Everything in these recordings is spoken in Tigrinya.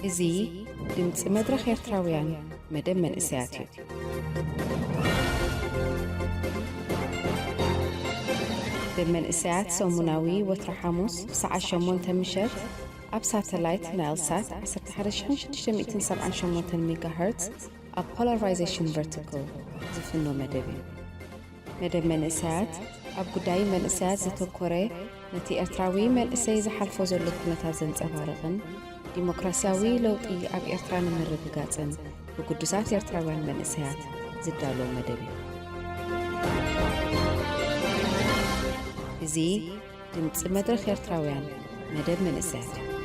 እዚ ድምፂ መድረኽ ኤርትራውያን መደብ መንእሰያት እዩ። መደብ መንእሰያት ሰሙናዊ ወትሮ ሓሙስ ብሰዓት ሸሞንተ ምሸት ኣብ ሳተላይት ናይል ሳት ዓሰርተ ሓደ ሺሕ ሽዱሽተ ሚእትን ሰብዓን ሸሞንተን ሜጋሄርትዝ ኣብ ፖላራይዜሽን ቨርቲካል ዝፍኖ መደብ እዩ። መደብ መንእሰያት ኣብ ጉዳይ መንእሰያት ዘተኮረ፣ ነቲ ኤርትራዊ መንእሰይ ዝሓልፎ ዘሎ ኩነታት ዘንጸባርቕን ዲሞክራስያዊ ለውጢ ኣብ ኤርትራ ንምርግጋጽን ብግዱሳት ኤርትራውያን መንእሰያት ዝዳሎ መደብ እዩ። እዚ ድምጺ መድረኽ ኤርትራውያን መደብ መንእሰያት እዩ።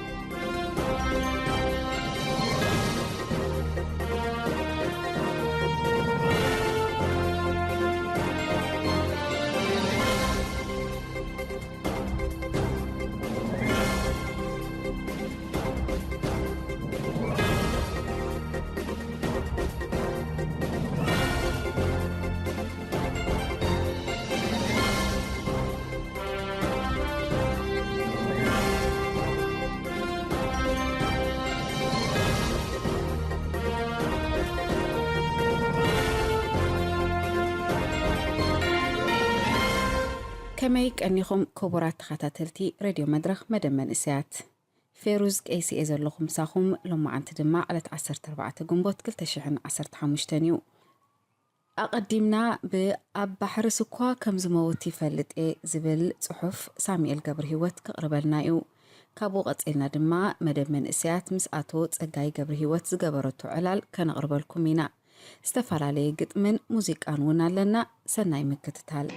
ከመይ ቀኒኹም ክቡራት ተኸታተልቲ ሬድዮ መድረኽ መደብ መንእሰያት? ፌሩዝ ቀይሲ እየ ዘለኹ ምሳኹም። ሎማዓንቲ ድማ ዕለት ዓሰርተ ኣርባዕተ ግንቦት ክልተ ሽሕን ዓሰርተ ሓሙሽተን እዩ። ኣቐዲምና ብኣብ ባሕርስ እኳ ከም ዝመውት ይፈልጥ እየ ዝብል ጽሑፍ ሳሙኤል ገብረሂወት ክቕርበልና እዩ። ካብኡ ቀጺልና ድማ መደብ መንእሰያት ምስ ኣቶ ጸጋይ ገብረሂወት ዝገበረቶ ዕላል ከነቕርበልኩም ኢና። ዝተፈላለየ ግጥምን ሙዚቃን እውን ኣለና። ሰናይ ምክትታል።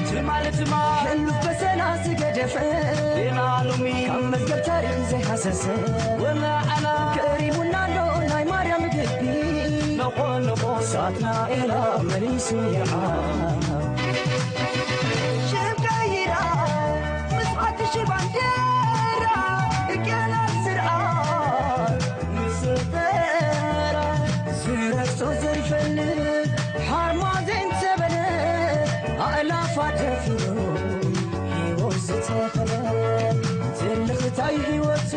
ትማሊ ትማሊ ህሉፍ በሰላ ዝገደፈ ዜና ሎሚ ካብ መዝገብ ታሪኽ ዘይሃሰሰ ወናዕና ከሪሙና ኣሎ ናይ ማርያም ግቢ ነኾ ነኾ ሳትናኤላ መሊሱ ይርዓ ሽም ቀይራ ምስ ሓድሽ ባንዴራ እገና ስርዓት ምስ በራ ዝረግጾ ዘይፈልጥ ሓርማዜን ተበለ ኣእላፋት ደፊሩ ህይወት ዝተኸለ ትልኽታይ ህይወቱ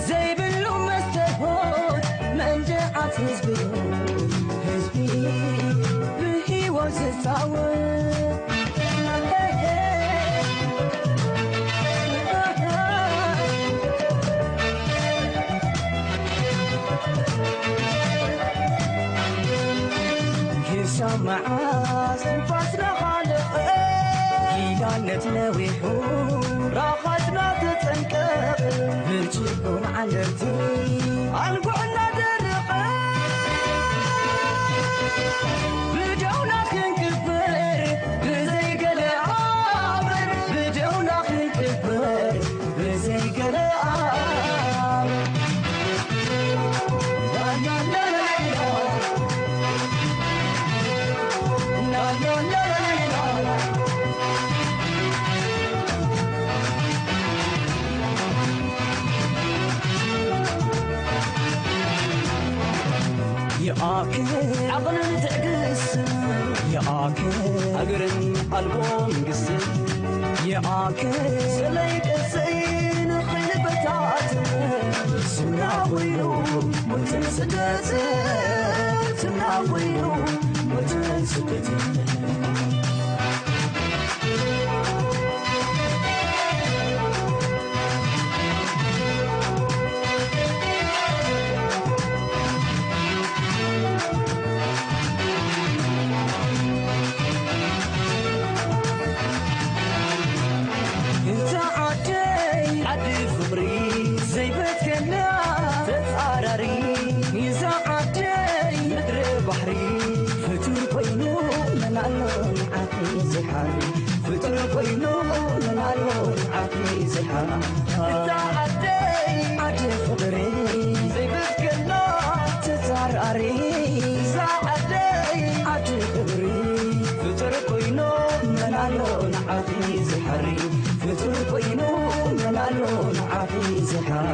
ዘይብሉ መስተርሆት መንደዓት ህዝቢ ህዝቢ ብህይወት ዝፃወት ክሳብ መዓስ ትንፋስና ኻልቕ ኪዳነት ነዊሑ ራኻትና ተጸንቀቕ ብጭቁን ዓንደርቲ ኣልጉዕና ደርቐ ብደውና ክንቅበር ብዘይ ገለ ኣበር ብደውና ክንቅበር ብዘይ ገለ ኣበር ይኣክል ዓቕልን ትዕግስትን ይኣክል ሃገርን ኣልቦ መንግስትን ይኣክል ሰለይ ቅርሰይ ንኽልበታት ስምና ኮይኑ ሞትን ስደትን ስምና ኮይኑ ሞትን ስደትን ባሕሪ ፍጡር ኮይኑ መን ኣሎ ንዓኺ ዝሓሪ? ፍጡር ኮይኑ መን ኣሎ ንዓኺ ዝሓሪ? እዛ ዓደይ ዓዲ ፍቕሪ ዘይብዝገላ ተጻራሪ። እዛ ዓደይ ዓዲ ክብሪ ፍጡር ኮይኑ መን ኣሎ ንዓኺ ዝሓሪ? ፍጡር ኮይኑ መን ኣሎ ንዓኺ ዝሓሪ?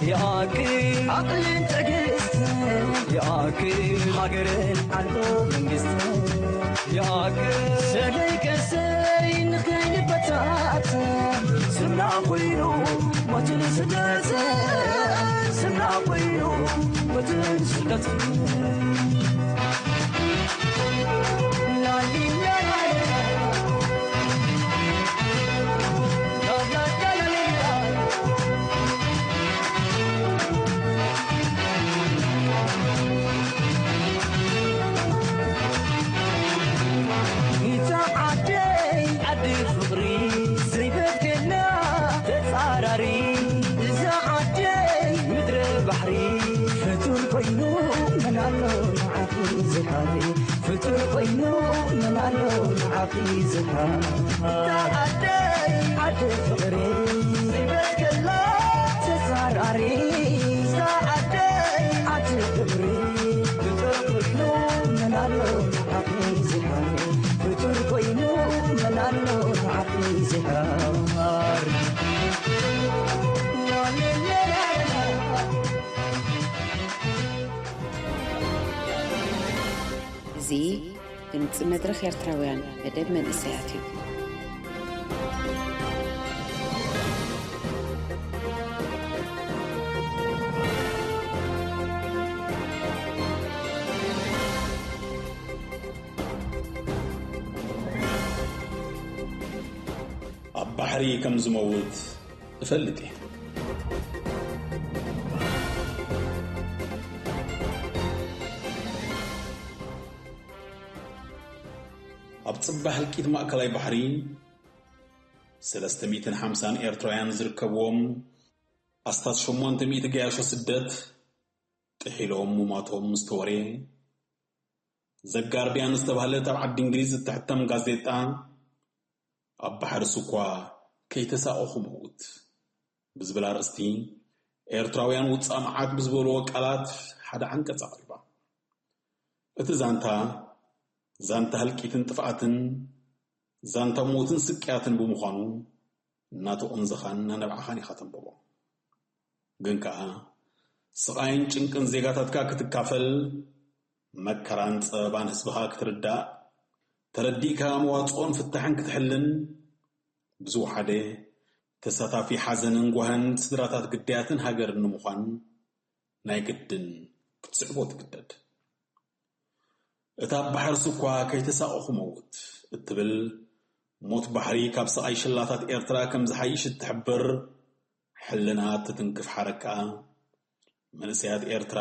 ይኣክል ዓቕልን ትዕግስትን፣ ይኣክል ሃገርን ዓንዶ መንግስትን፣ ይኣክል ሰለይ ቀሰይ ንኸይንበታት፣ ስምና ኮይኑ ሞትን ስደትን፣ ስምና ኮይኑ ሞትን ስደትን። እዛ ዓደይ ዓዲ ፍቕሪ ዘይበገና ተጻራሪ፣ እዛ ዓደይ ምድረ ባሕሪ ፍጡር ኮይኑ መን ኣሎ ንዓኺ ዝሓሪ? ፍጡር ኮይኑ መን ኣሎ ንዓኺ ዝሓሪ? እዛ ዓደይ ዓዲ ፍቕሪ ዘይበገላ ተጻራሪ፣ እዛ ዓደይ ዓዲ ክብሪ ፍጡር ኮይኑ መን ኣሎ ንዓኺ ዝሓሪ? ፍጡር ኮይኑ መን ኣሎ ንዓኺ ዝሓሪ? እዚ ድምጺ መድረኽ ኤርትራውያን መደብ መንእሰያት እዩ። ኣብ ባሕሪ ከም ዝመውት እፈልጥ እየ። ኣብ ጽባሕ ህልቂት ማእከላይ ባሕሪ ሰለስተ ሚእትን ሓምሳን ኤርትራውያን ዝርከብዎም ኣስታት ሸሞንተ ሚእቲ ገያሾ ስደት ጥሒሎም ሙማቶም ምስ ተወርየ፣ ዘጋርዲያን ዝተባህለት ኣብ ዓዲ እንግሊዝ እትሕተም ጋዜጣ፣ ኣብ ባሕርስ እኳ ከይተሳቐኹ ምዉት ብዝብል ኣርእስቲ፣ ኤርትራውያን ውጻእ መዓት ብዝበልዎ ቃላት ሓደ ዓንቀጽ ኣቕሪባ። እቲ ዛንታ፣ ዛንታ ህልቂትን ጥፍኣትን፣ ዛንታ ሞትን ስቅያትን ብምዃኑ፣ እናተቖንዘኻን እናነብዓኻን ኢኻ ተንብቦ። ግን ከኣ፣ ስቓይን ጭንቅን ዜጋታትካ ክትካፈል፣ መከራን ጸበባን ህዝብኻ ክትርዳእ፣ ተረዲእካ መዋጽኦን ፍታሕን ክትሕልን፣ ብዝወሓደ ተሳታፊ ሓዘንን ጓህን ስድራታት ግዳያትን ሃገርን ንምዃን ናይ ግድን ክትስዕቦ ትግደድ። እታ ኣብ ባሕርስ እኳ ከይተሳቐኹ መውት እትብል፣ ሞት ባሕሪ ካብ ስቓይ ሽላታት ኤርትራ ከም ዝሓይሽ እትሕብር፣ ሕልና እትትንክፍ ሓረግ ከኣ፣ መንእሰያት ኤርትራ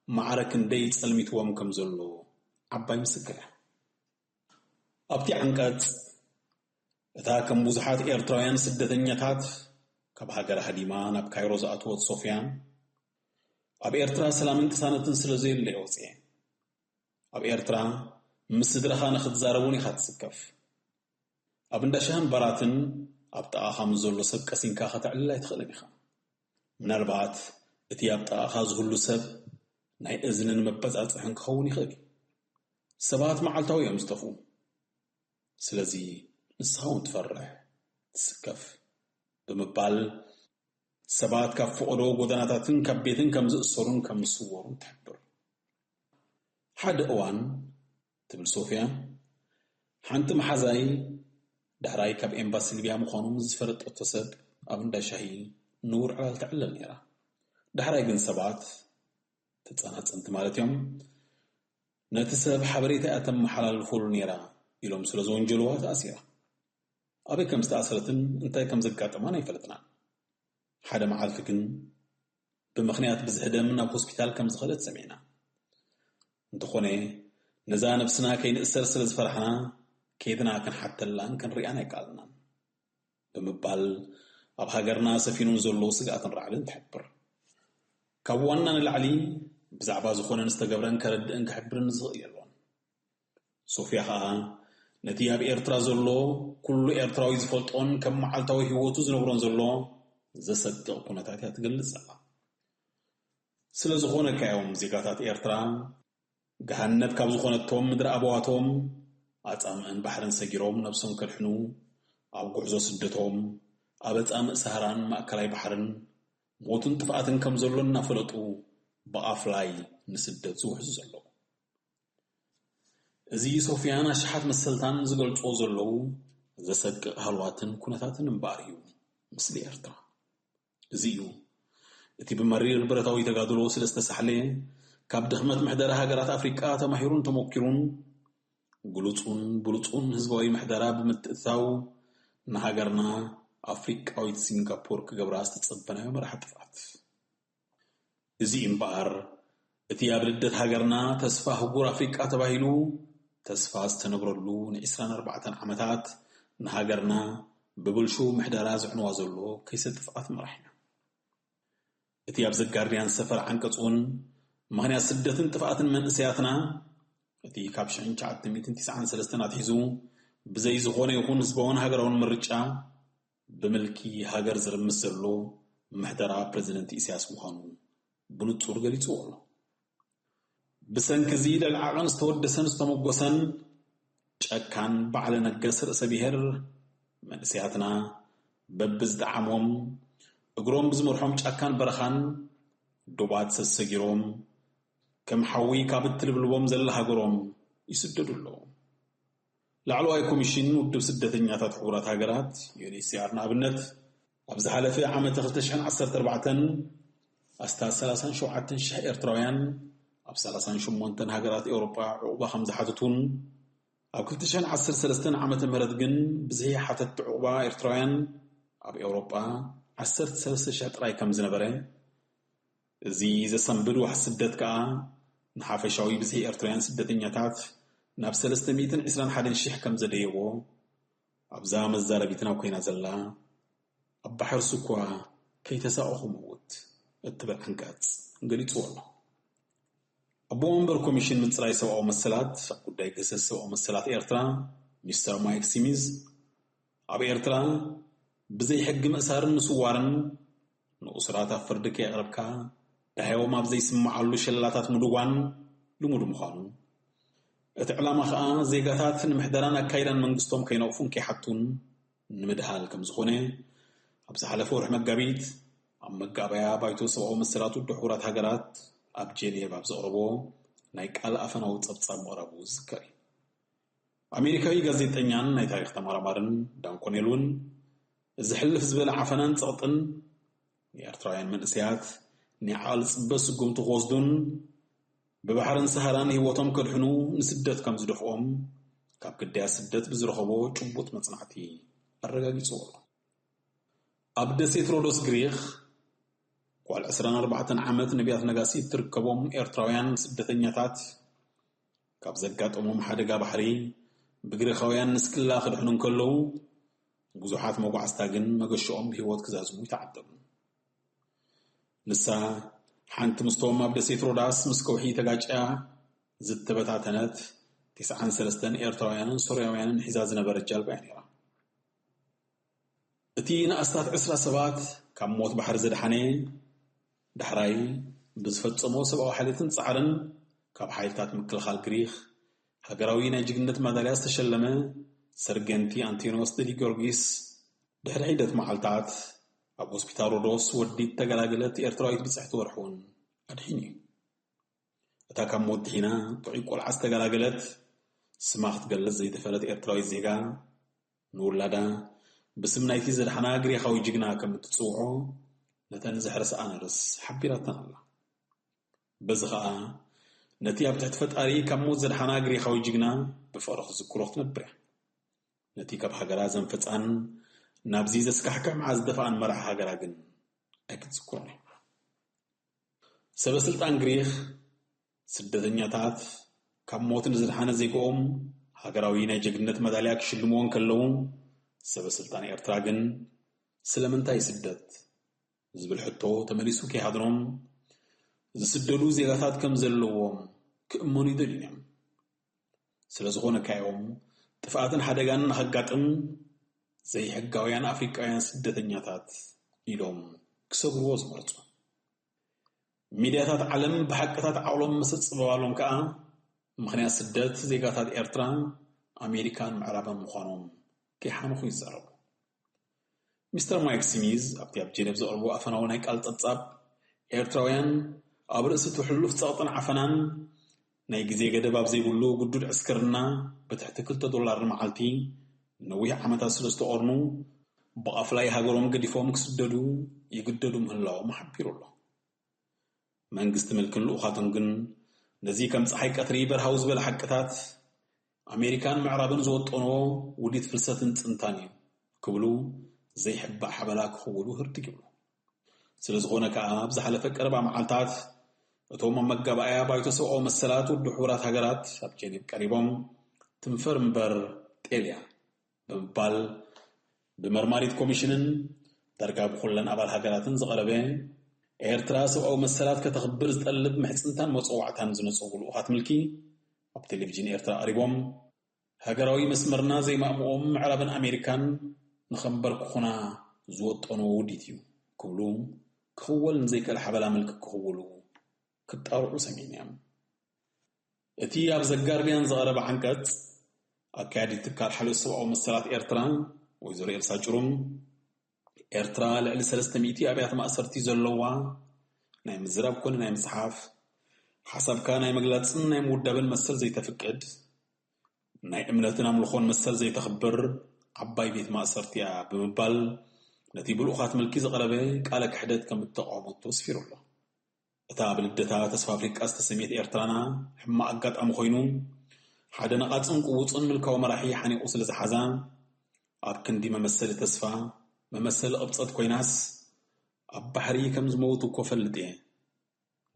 ማዕረ ክንደይ ጸልሚትዎም ከም ዘሎ ዓባይ ምስክር እያ። ኣብቲ ዓንቀጽ፣ እታ ከም ብዙሓት ኤርትራውያን ስደተኛታት ካብ ሃገር ሃዲማ ናብ ካይሮ ዝኣተወት ሶፍያ፣ ኣብ ኤርትራ ሰላምን ቅሳነትን ስለ ዘየለ እየ ወጽኤ። ኣብ ኤርትራ ምስ ስድራኻ ንኽትዛረብ እውን ኢኻ ትስከፍ። ኣብ እንዳ ሻህን ባራትን ኣብ ጥቓኻ ምስ ዘሎ ሰብ ቀሲንካ ከተዕልል ኣይትኽእልን ኢኻ። ምናልባት እቲ ኣብ ጥቓኻ ዝህሉ ሰብ ናይ እዝንን መበጻጽሕን ክኸውን ይኽእል እዩ። ሰባት መዓልታዊ እዮም ዝጠፍኡ። ስለዚ ንስኻ እውን ትፈርሕ፣ ትስከፍ ብምባል ሰባት ካብ ፈቐዶ ጎደናታትን ካብ ቤትን ከም ዝእሰሩን ከም ዝስወሩን ትሕብር። ሓደ እዋን፣ ትብል ሶፍያ፣ ሓንቲ መሓዛይ ዳሕራይ ካብ ኤምባሲ ሊብያ ምዃኑ ምስ ዝፈለጠቶ ሰብ ኣብ እንዳ ሻሂ ንቡር ዕላል ተዕልል ነይራ። ዳሕራይ ግን ሰባት፣ ተጸናጸንቲ ማለት እዮም፣ ነቲ ሰብ ሓበሬታ እያ ተመሓላልፈሉ ነይራ ኢሎም ስለ ዝወንጀልዋ ተኣሲራ። ኣበይ ከም ዝተኣስረትን እንታይ ከም ዘጋጠማን ኣይፈለጥናን። ሓደ መዓልቲ ግን ብምኽንያት ብዝሒ ደም ናብ ሆስፒታል ከም ዝኸደት ሰሚዕና። እንተኾነ፣ ነዛ ነብስና ከይንእሰር ስለ ዝፈራሕና፣ ከይድና ክንሓተላን ክንሪኣን ኣይከኣልናን ብምባል፣ ኣብ ሃገርና ሰፊኑ ንዘሎ ስግኣትን ራዕድን ትሕብር። ካብ ዋና ንላዕሊ፣ ብዛዕባ ዝኾነን ዝተገብረን ከረድእን ክሕብርን ዝኽእል የሎን። ሶፍያ ኸኣ፣ ነቲ ኣብ ኤርትራ ዘሎ፣ ኩሉ ኤርትራዊ ዝፈልጦን ከም መዓልታዊ ህይወቱ ዝነብሮን ዘሎ ዘሰቅቕ ኩነታት እያ ትገልጽ ዘላ። ስለ ዝኾነ ከኣ እዮም ዜጋታት ኤርትራ፣ ገሃነብ ካብ ዝኾነቶም ምድሪ ኣበዋቶም፣ ኣጻምእን ባሕርን ሰጊሮም ነብሶም ከድሕኑ፣ ኣብ ጉዕዞ ስደቶም፣ ኣብ ኣጻምእ ሰሃራን ማእከላይ ባሕርን፣ ሞትን ጥፍኣትን ከም ዘሎ እናፈለጡ፣ ብኣፍላይ ንስደት ዝውሕዙ ዘለዉ። እዚ ሶፍያን ኣሽሓት መሰልታን ዝገልጽዎ ዘለዉ ዘሰቅቕ ሃልዋትን ኩነታትን እምበኣር እዩ፣ ምስሊ ኤርትራ። እዚ እዩ፣ እቲ ብመሪር ብረታዊ ተጋድሎ ስለ ዝተሳሕለ፣ ካብ ድኽመት ምሕደራ ሃገራት ኣፍሪቃ ተማሂሩን ተሞኪሩን፣ ግሉጹን ብሉጹን ህዝባዊ ምሕደራ ብምትእትታው፣ ንሃገርና ኣፍሪቃዊት ሲንጋፖር ክገብራ ዝተጸበናዮ መራሒ ጥፍኣት። እዚ እምበኣር፣ እቲ ኣብ ልደት ሃገርና ተስፋ ኣህጉር ኣፍሪቃ ተባሂሉ ተስፋ ዝተነብረሉ ንዕስራን ኣርባዕተን ዓመታት ንሃገርና ብብልሹው ምሕደራ ዘዕንዋ ዘሎ ከይሰ ጥፍኣት መራሒና። እቲ ኣብ ዘጋርድያን ሰፈር ዓንቀጽ እውን ምኽንያት ስደትን ጥፍኣትን መንእሰያትና፣ እቲ ካብ ሽሕን ትሽዓተ ሚእትን ትስዓን ሰለስተን ኣትሒዙ ብዘይ ዝኾነ ይኹን ህዝባውን ሃገራውን ምርጫ ብምልኪ ሃገር ዝርምስ ዘሎ ምሕደራ ፕረዚደንት ኢሳያስ ምዃኑ ብንጹር ገሊጽዎ ኣሎ። ብሰንኪ እዚ ልዕሊ ዓቐን ዝተወደሰን ዝተመጎሰን ጨካን ባዕለ ነገስ ርእሰ ብሔር መንእሰያትና በብዝጠዓሞም እግሮም ብዝመርሖም ጫካን በረኻን ዶባት ሰሰጊሮም ከም ሓዊ ካብ እትልብልቦም ዘላ ሃገሮም ይስደዱ ኣለዉ። ላዕለዋይ ኮሚሽን ውድብ ስደተኛታት ሕቡራት ሃገራት፣ ዩ ኤን ኤች ሲ ኣር፣ ንኣብነት፣ ኣብ ዝሓለፈ ዓመተ ክልተ ሽሕን ዓሰርተ ኣርባዕተን ኣስታት ሰላሳን ሸውዓተን ሽሕ ኤርትራውያን ኣብ ሰላሳን ሸሞንተን ሃገራት ኤውሮጳ ዕቑባ ከም ዝሓተቱን፣ ኣብ ክልተ ሽሕን ዓሰርተ ሰለስተን ዓመተ ምህረት ግን ብዝሒ ሓተትቲ ዕቑባ ኤርትራውያን ኣብ ኤውሮጳ ዓሰርተ ሰለስተ ሽሕ ጥራይ ከም ዝነበረ፣ እዚ ዘሰንብድ ዋሕስ ስደት ከኣ ንሓፈሻዊ ብዝሒ ኤርትራውያን ስደተኛታት ናብ ሰለስተ ሚእትን ዕስራን ሓደን ሽሕ ከም ዘደየቦ ኣብዛ መዛረቢትና ኮይና ዘላ ኣብ ባሕርሲ እኳ ከይተሳቐኹ ምውት እትብል ዓንቀጽ ገሊጽዎ ኣሎ። ኣቦ ወንበር ኮሚሽን ምጽራይ ሰብኣዊ መሰላት ኣብ ጉዳይ ገሰስ ሰብኣዊ መሰላት ኤርትራ ሚስተር ማይክ ሲሚዝ ኣብ ኤርትራ ብዘይ ሕጊ ምእሳርን ምስዋርን ንኡስራት ኣብ ፍርዲ ከየቕረብካ ደሃዮም ኣብ ዘይስምዓሉ ሸላታት ምድዋን ልሙድ ምዃኑ፣ እቲ ዕላማ ኸኣ ዜጋታት ንምሕደራን ኣካይዳን መንግስቶም ከይነቕፉን ከይሓቱን ንምድሃል ከም ዝኾነ ኣብ ዝሓለፈ ወርሒ መጋቢት ኣብ መጋበያ ባይቶ ሰብኣዊ መሰላት ውድብ ሕቡራት ሃገራት ኣብ ጄኔቭ ኣብ ዘቕረቦ ናይ ቃል ኣፈናዊ ጸብጻብ ምቕራቡ ዝዝከር እዩ። ኣሜሪካዊ ጋዜጠኛን ናይ ታሪኽ ተመራማርን ዳን ኮኔል እውን እዚ ሕልፍ ዝበለ ዓፈናን ጸቕጥን ንኤርትራውያን መንእሰያት ናይ ዓቕሊ ጽበት ስጉምቲ ክወስዱን ብባሕርን ሰሃራን ህይወቶም ከድሕኑ ንስደት ከም ዝደፍኦም ካብ ግዳያት ስደት ብዝረኸቦ ጭቡጥ መጽናዕቲ ኣረጋጊጽዎ ኣሎ። ኣብ ደሴት ሮዶስ ግሪኽ ጓል ዕስራን ኣርባዕተን ዓመት ነቢያት ነጋሲ እትርከቦም ኤርትራውያን ስደተኛታት ካብ ዘጋጠሞም ሓደጋ ባሕሪ ብግሪኻውያን ንስክላ ክድሕኑ እንከለዉ፣ ብዙሓት መጓዕዝታ ግን መገሽኦም ብህይወት ክዛዝሙ ይተዓደሙ። ንሳ ሓንቲ ምስቶም ኣብ ደሴት ሮዳስ ምስ ከውሒ ተጋጭያ ዝተበታተነት፣ ተስዓን ሰለስተን ኤርትራውያንን ሶርያውያንን ሒዛ ዝነበረት ጃልባ እያ ነይራ። እቲ ንኣስታት ዕስራ ሰባት ካብ ሞት ባሕሪ ዘድሓነ፣ ዳሕራይ ብዝፈጸሞ ሰብኣዊ ሓልዮትን ጻዕርን ካብ ሓይልታት ምክልኻል ግሪኽ ሃገራዊ ናይ ጅግንነት ማዳልያ ዝተሸለመ ሰርገንቲ ኣንቶኒዮስ ደዲ ጊዮርጊስ፣ ድሕሪ ሒደት መዓልታት ኣብ ሆስፒታል ሮዶስ ወዲት ተገላገለት ኤርትራዊት ብጽሕቲ ወርሒ እውን ኣድሒኑ እዩ። እታ ካብ ሞት ድሒና ጥዑይ ቆልዓ ዝተገላገለት፣ ስማ ክትገልጽ ዘይደፈረት ኤርትራዊት ዜጋ፣ ንውላዳ ብስም ናይቲ ዘድሓና ግሪኻዊ ጅግና ከም እትጽውዖ ነተን ዘሕረስኣ ነርስ ሓቢራተን ኣላ። በዚ ኸኣ ነቲ ኣብ ትሕቲ ፈጣሪ ካብ ሞት ዘድሓና ግሪኻዊ ጅግና ብፍቕሪ ክትዝክሮ ክትነብር እያ። ነቲ ካብ ሃገራ ዘንፈጻን ናብዚ ዘስካሕክሕ መዓት ዝደፍኣን መራሒ ሃገራ ግን ኣይክትዝክሮን እያ። ሰበ ስልጣን ግሪኽ፣ ስደተኛታት ካብ ሞት ንዝድሓነ ዜግኦም ሃገራዊ ናይ ጀግንነት መዳልያ ክሽልምዎ እንከለዉ፣ ሰበ ስልጣን ኤርትራ ግን ስለምንታይ ስደት ዝብል ሕቶ ተመሊሱ ከይሃድኖም፣ ዝስደዱ ዜጋታት ከም ዘለዎም ክእመኑ ይደልዩን እዮም። ስለ ዝኾነ ከኣ እዮም ጥፍኣትን ሓደጋን ንኸጋጥም ዘይሕጋውያን ኣፍሪቃውያን ስደተኛታት ኢሎም ክሰግርዎ ዝመርጹ። ሚድያታት ዓለም ብሓቅታት ዓቕሎም ምስ ኣጽበባሎም ከኣ፣ ምኽንያት ስደት ዜጋታት ኤርትራ ኣሜሪካን ምዕራብን ምዃኖም ከይሓንኹ ይዛረቡ። ሚስተር ማይክ ስሚዝ ኣብቲ ኣብ ጀኔቭ ዘቕርቦ ኣፈናዊ ናይ ቃል ጸብጻብ፣ ኤርትራውያን ኣብ ርእሲ እቲ ሕሉፍ ጸቕጥን ዓፈናን፣ ናይ ግዜ ገደብ ኣብ ዘይብሉ ግዱድ ዕስክርና ብትሕቲ ክልተ ዶላር ንመዓልቲ ነዊሕ ዓመታት ስለ ዝተቖርኑ፣ ብቓፍላይ ሃገሮም ገዲፎም ክስደዱ ይግደዱ ምህላዎም ሓቢሩ ኣሎ። መንግስቲ ምልክን ልኡኻቱን ግን ነዚ ከም ጸሓይ ቀትሪ በርሃው ዝበለ ሓቅታት ኣሜሪካን ምዕራብን ዝወጠንዎ ውዲት ፍልሰትን ጽንታን እዩ ክብሉ ዘይሕባእ ሓበላ ክኽውሉ ህርድግ ይብሉ። ስለ ዝኾነ ከኣ ኣብ ዝሓለፈ ቀረባ መዓልታት እቶም ኣብ መጋባእያ ባይቶ ሰብኣዊ መሰላት ውድብ ሕቡራት ሃገራት ኣብ ጀኔቭ ቀሪቦም ትንፈር እምበር ጤልያ ብምባል ብመርማሪት ኮሚሽንን ዳርጋ ብኹለን ኣባል ሃገራትን ዝቐረበ ኤርትራ ሰብኣዊ መሰላት ከተኽብር ዝጠልብ ምሕጽንታን መጸዋዕታን ዝነጸጉ ልኡኻት ምልኪ ኣብ ቴሌቪዥን ኤርትራ ቀሪቦም ሃገራዊ መስመርና ዘይማእምኦም ምዕራብን ኣሜሪካን ንኸንበርክኹና ዝወጠንዎ ውዲት እዩ ክብሉ ክኽወል ንዘይክእል ሓበላ ምልኪ ክኽውሉ ክጣርዑ ሰሚዕና እዮም። እቲ ኣብ ዘጋርዲያን ዝቐረበ ዓንቀጽ ኣካያዲት ትካል ሓልዮት ሰብኣዊ መሰላት ኤርትራ ወይዘሮ ኤልሳ ጭሩም ኤርትራ ልዕሊ ሰለስተ ሚእቲ ኣብያተ ማእሰርቲ ዘለዋ ናይ ምዝራብ ኮነ ናይ ምጽሓፍ ሓሳብካ ናይ ምግላጽን ናይ ምውዳብን መሰል ዘይተፍቅድ ናይ እምነትን ኣምልኾን መሰል ዘይተኽብር ዓባይ ቤት ማእሰርቲ እያ ብምባል ነቲ ብልኡኻት ምልኪ ዝቐረበ ቃለ ክሕደት ከም እተቃወመቶ ኣስፊሩ ኣሎ። እታ ብልደታ ተስፋ ኣፍሪቃ ዝተሰምየት ኤርትራና ሕማቕ ኣጋጣሚ ኮይኑ ሓደ ነቓጽን ቅውጹን ምልካዊ መራሒ ሓኒቑ ስለ ዝሓዛ ኣብ ክንዲ መመሰሊ ተስፋ መመሰሊ ቅብጸት ኮይናስ ኣብ ባሕሪ ከም ዝመውት እኮ ፈልጥ እየ።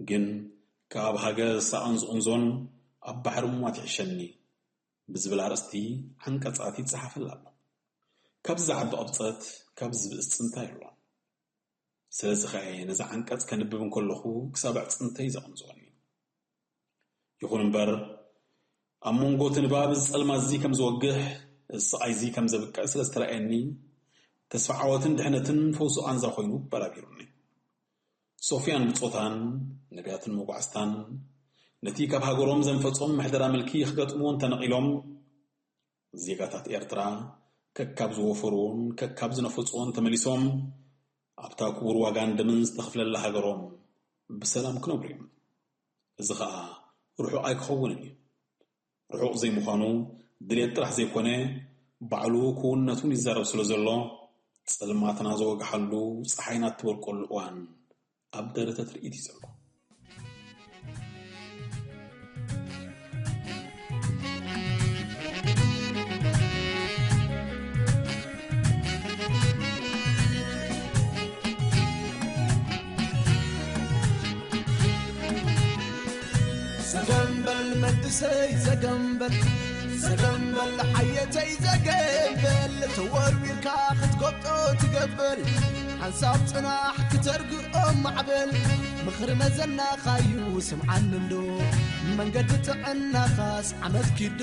ግን ካብ ሃገር ዝሳቐን ዝቕንዞን ኣብ ባሕሪ ምሟት ይሕሸኒ ብዝብል ኣርእስቲ ዓንቀጻት ይጸሓፈላ ኣሎ። ካብዚ ዝዓቢ ቅብጸት ካብዚ ዝብእስ ጽንታ የሎን። ስለዚ ኸኣ እየ ነዚ ዓንቀጽ ከንብብ እንከለኹ ክሳብ ኣዕጽምተይ ዘቐንጽወኒ። ይኹን እምበር ኣብ መንጎ እቲ ንባብ እዚ ጸልማት እዚ ከም ዝወግሕ፣ እዚ ስቓይ እዚ ከም ዘብቅዕ ስለ ዝተራእየኒ፣ ተስፋ ዓወትን ድሕነትን ፈውሲ ቃንዛ ኮይኑ በራቢሩኒ። ሶፍያን ብጾታን ነቢያትን መጓዕዝታን ነቲ ካብ ሃገሮም ዘንፈጾም ምሕደራ ምልኪ ክገጥምዎ እንተነቒሎም፣ ዜጋታት ኤርትራ ከካብ ዝወፈርዎን ከካብ ዝነፈጽዎን ተመሊሶም ኣብታ ክቡር ዋጋን ደምን ዝተኽፍለላ ሃገሮም ብሰላም ክነብሩ እዮም። እዚ ኸኣ ርሑቕ ኣይክኸውንን እዩ። ርሑቕ ዘይምዃኑ ድሌት ጥራሕ ዘይኮነ፣ ባዕሉ ክውንነት እውን ይዛረብ ስለ ዘሎ፣ ጸልማትና ዝወግሓሉ፣ ጸሓይና እትበርቀሉ እዋን ኣብ ደረተ ትርኢት እዩ ዘሎ። ዘገምበል መንእሰይ ዘገምበል፣ ዘገምበል ሓየተይ ዘገምበል፣ ተወርዊርካ ክትጎብጦ ትገበል። ሓንሳብ ጽናሕ ክተርግኦ ማዕበል፣ ምኽሪ መዘናኻዩ ስምዓኒ እንዶ፣ መንገዲ ጥዕናኻስ ዓመት ኪዶ።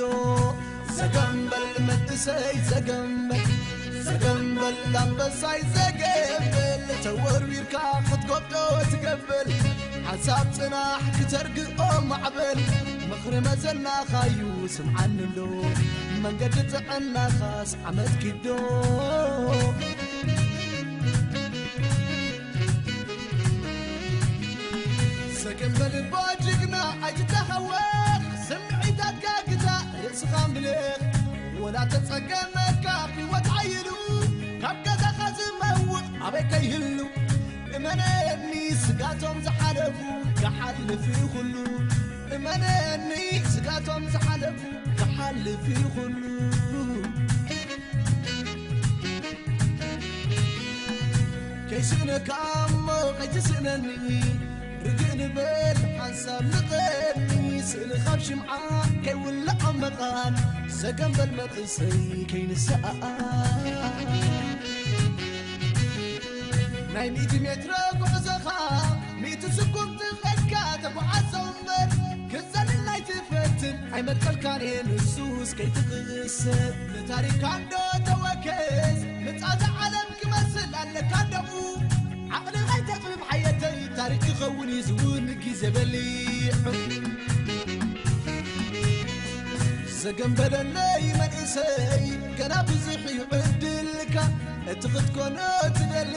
ዘገምበል መንእሰይ ዘገምበል፣ ዘገምበል ኣንበሳይ ዘገምበል፣ ተወርዊርካ ክትጎብጦ ትገበል። ሓንሳብ ጽናሕ ክተርግኦ ማዕበል፣ ምኽሪ መዘናኻዩ ስምዓኒ እንዶ፣ መንገዲ ጥዕናኻስ ዓመት ኪዶ። ሰገን በልባ ጅግና ኣይትተሃወኽ፣ ስምዒታትካ ግዛእ ርእስኻ ምልኽ። ወላ ተጸገመካ ህይወት ሓይሉ፣ ካብ ገዛኻ ዝመውቕ ኣበይ ከይህሉ። እመነኒ ስጋቶም ዝሓለፉ ክሓልፍ እዩ ኩሉ። እመነኒ ስጋቶም ዝሓለፉ ክሓልፍ እዩ ኩሉ። ከይስእነካ እሞ ከይትስእነኒ ርግእ ንበል ሓንሳብ ንቐኒ፣ ስእሊ ካብ ሽምዓ ከይውላዕ ኣብ መቓን፣ ሰገም በል መንእሰይ ከይንሰኣኣን። ናይ ሚእቲ ሜትሮ ጉዕዞኻ፣ ሚእቲ ስጉምቲ ኸድካ ተጓዓዞ እምበር፣ ክትዘልል ኣይትፈትን፣ ኣይመልቀልካን እየ ንሱስ ከይትቕሰብ። ንታሪኽካ እንዶ ተወከስ፣ ምጻተ ዓለም ክመስል ኣለካ ደሙ። ዓቕሊ ኣይተጥብብ ሓየተይ፣ ታሪኽ ክኸውን እዩ ዝውን ግዜ በሊሑ። ዘገም በለለይ መንእሰይ፣ ገና ብዙሕ እዩ ዕድልካ። እቲ ክትኮኖ ትደሊ፣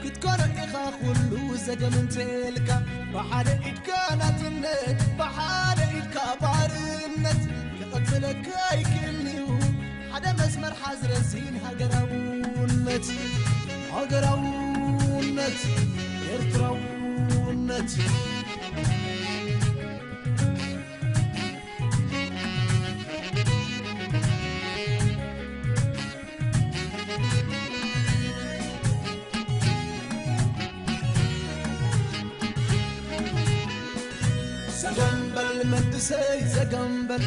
ክትኮኖ ኢኻ ኩሉ ዘገም እንተልካ። ብሓደ ኢድካ ናጽነት፣ ብሓደ ኢድካ ባርነት፣ ክቐጽለካ ኣይክእልን እዩ። ሓደ መስመር ሓዝረሲን ሃገራውነት፣ ሃገራውነት፣ ኤርትራውነት። ዘገምበል መንእሰይ ዘገምበል፣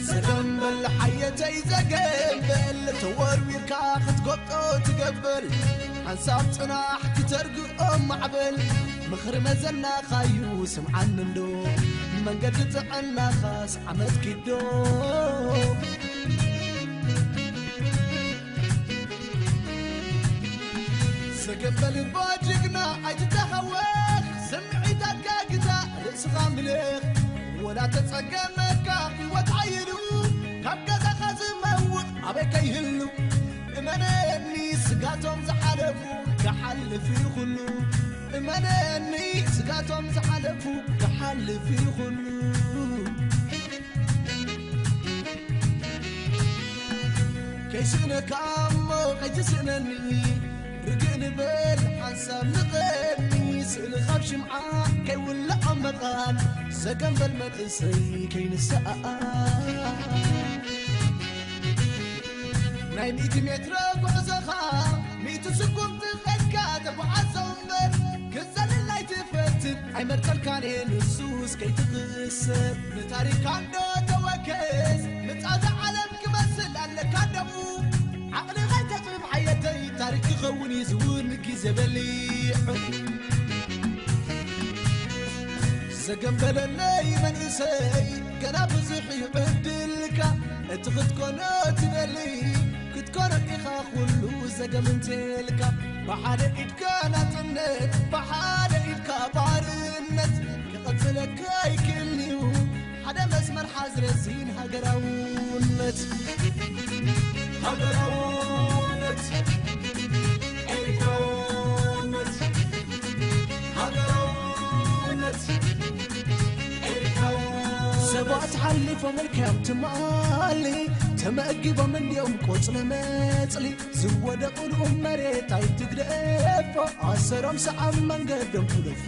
ዘገምበል ሓየተይ ዘገምበል፣ ተወርዊርካ ክትጎብጦ ትገብር። ሓንሳብ ጽናሕ ክተርግኦ ማዕበል፣ ምኽሪ መዘናኻዩ ስምዓኒ እንዶ፣ መንገዲ ጥዕናኻስ ዓመት ኪዶ። ዘገምበል እባ ጅግና ኣይትተሃወኽ፣ ስምዒታትካ ግዛእ ርእስኻ ምልኽ። ወላ ተጸገመካ ህይወት ሓይሉ፣ ካብ ገዛኻ ዝመውቕ ኣበይ ከይህሉ። እመነኒ ስጋቶም ዝሓለፉ ክሓልፍ እዩ ኩሉ። እመነኒ ስጋቶም ዝሓለፉ ክሓልፍ እዩ ኩሉ። ከይስእነካ እሞ ከይትስእነኒ፣ ርግእ ንበል ሓንሳብ ንቐኒ፣ ስእሊ ካብ ሽምዓ ከይውላዕ ኣብ መቓን፣ ዘገምበል መንእሰይ ከይንሰኣኣን። ናይ ሚእቲ ሜትሮ ጉዕዞኻ፣ ሚእቲ ስጉምቲ ኸድካ ተጓዓዞ እምበር፣ ክትዘልል ኣይትፈትን፣ ኣይመርጸልካን እየ ንሱስ ከይትቕሰብ። ንታሪኽካ እንዶ ተወከስ፣ ምጻተ ዓለም ክመስል ኣለካ ደሙ። ዓቕሊ ኸይተጥብብ ሓየተይ፣ ታሪኽ ክኸውን እዩ ዝውን ግዜ በሊሑ። ዘገምበለለይ መንእሰይ፣ ገና ብዙሕ እዩ ዕድልካ። እቲ ክትኮኖ ትደሊ፣ ክትኮኖ ኢኻ ኩሉ ዘገም እንተልካ። ብሓደ ኢድካ ናጽነት፣ ብሓደ ኢድካ ባርነት፣ ክቐጽለካ ኣይክእልን እዩ። ሓደ መስመር ሓዝረሲን ሃገራውነት። ሃገራውነት፣ ኤርትራውነት፣ ሃገራውነት፣ ኤርትራውነት። ሰባት ሓሊፎም ኢልካዮም ትማሊ፣ ተመጊቦም እንድዮም ቆጽለ መጽሊ። ዝወደቑሉ መሬት ኣይትግደፎ፣ ኣሰሮም ሰዓብ መንገዶም ሕለፎ።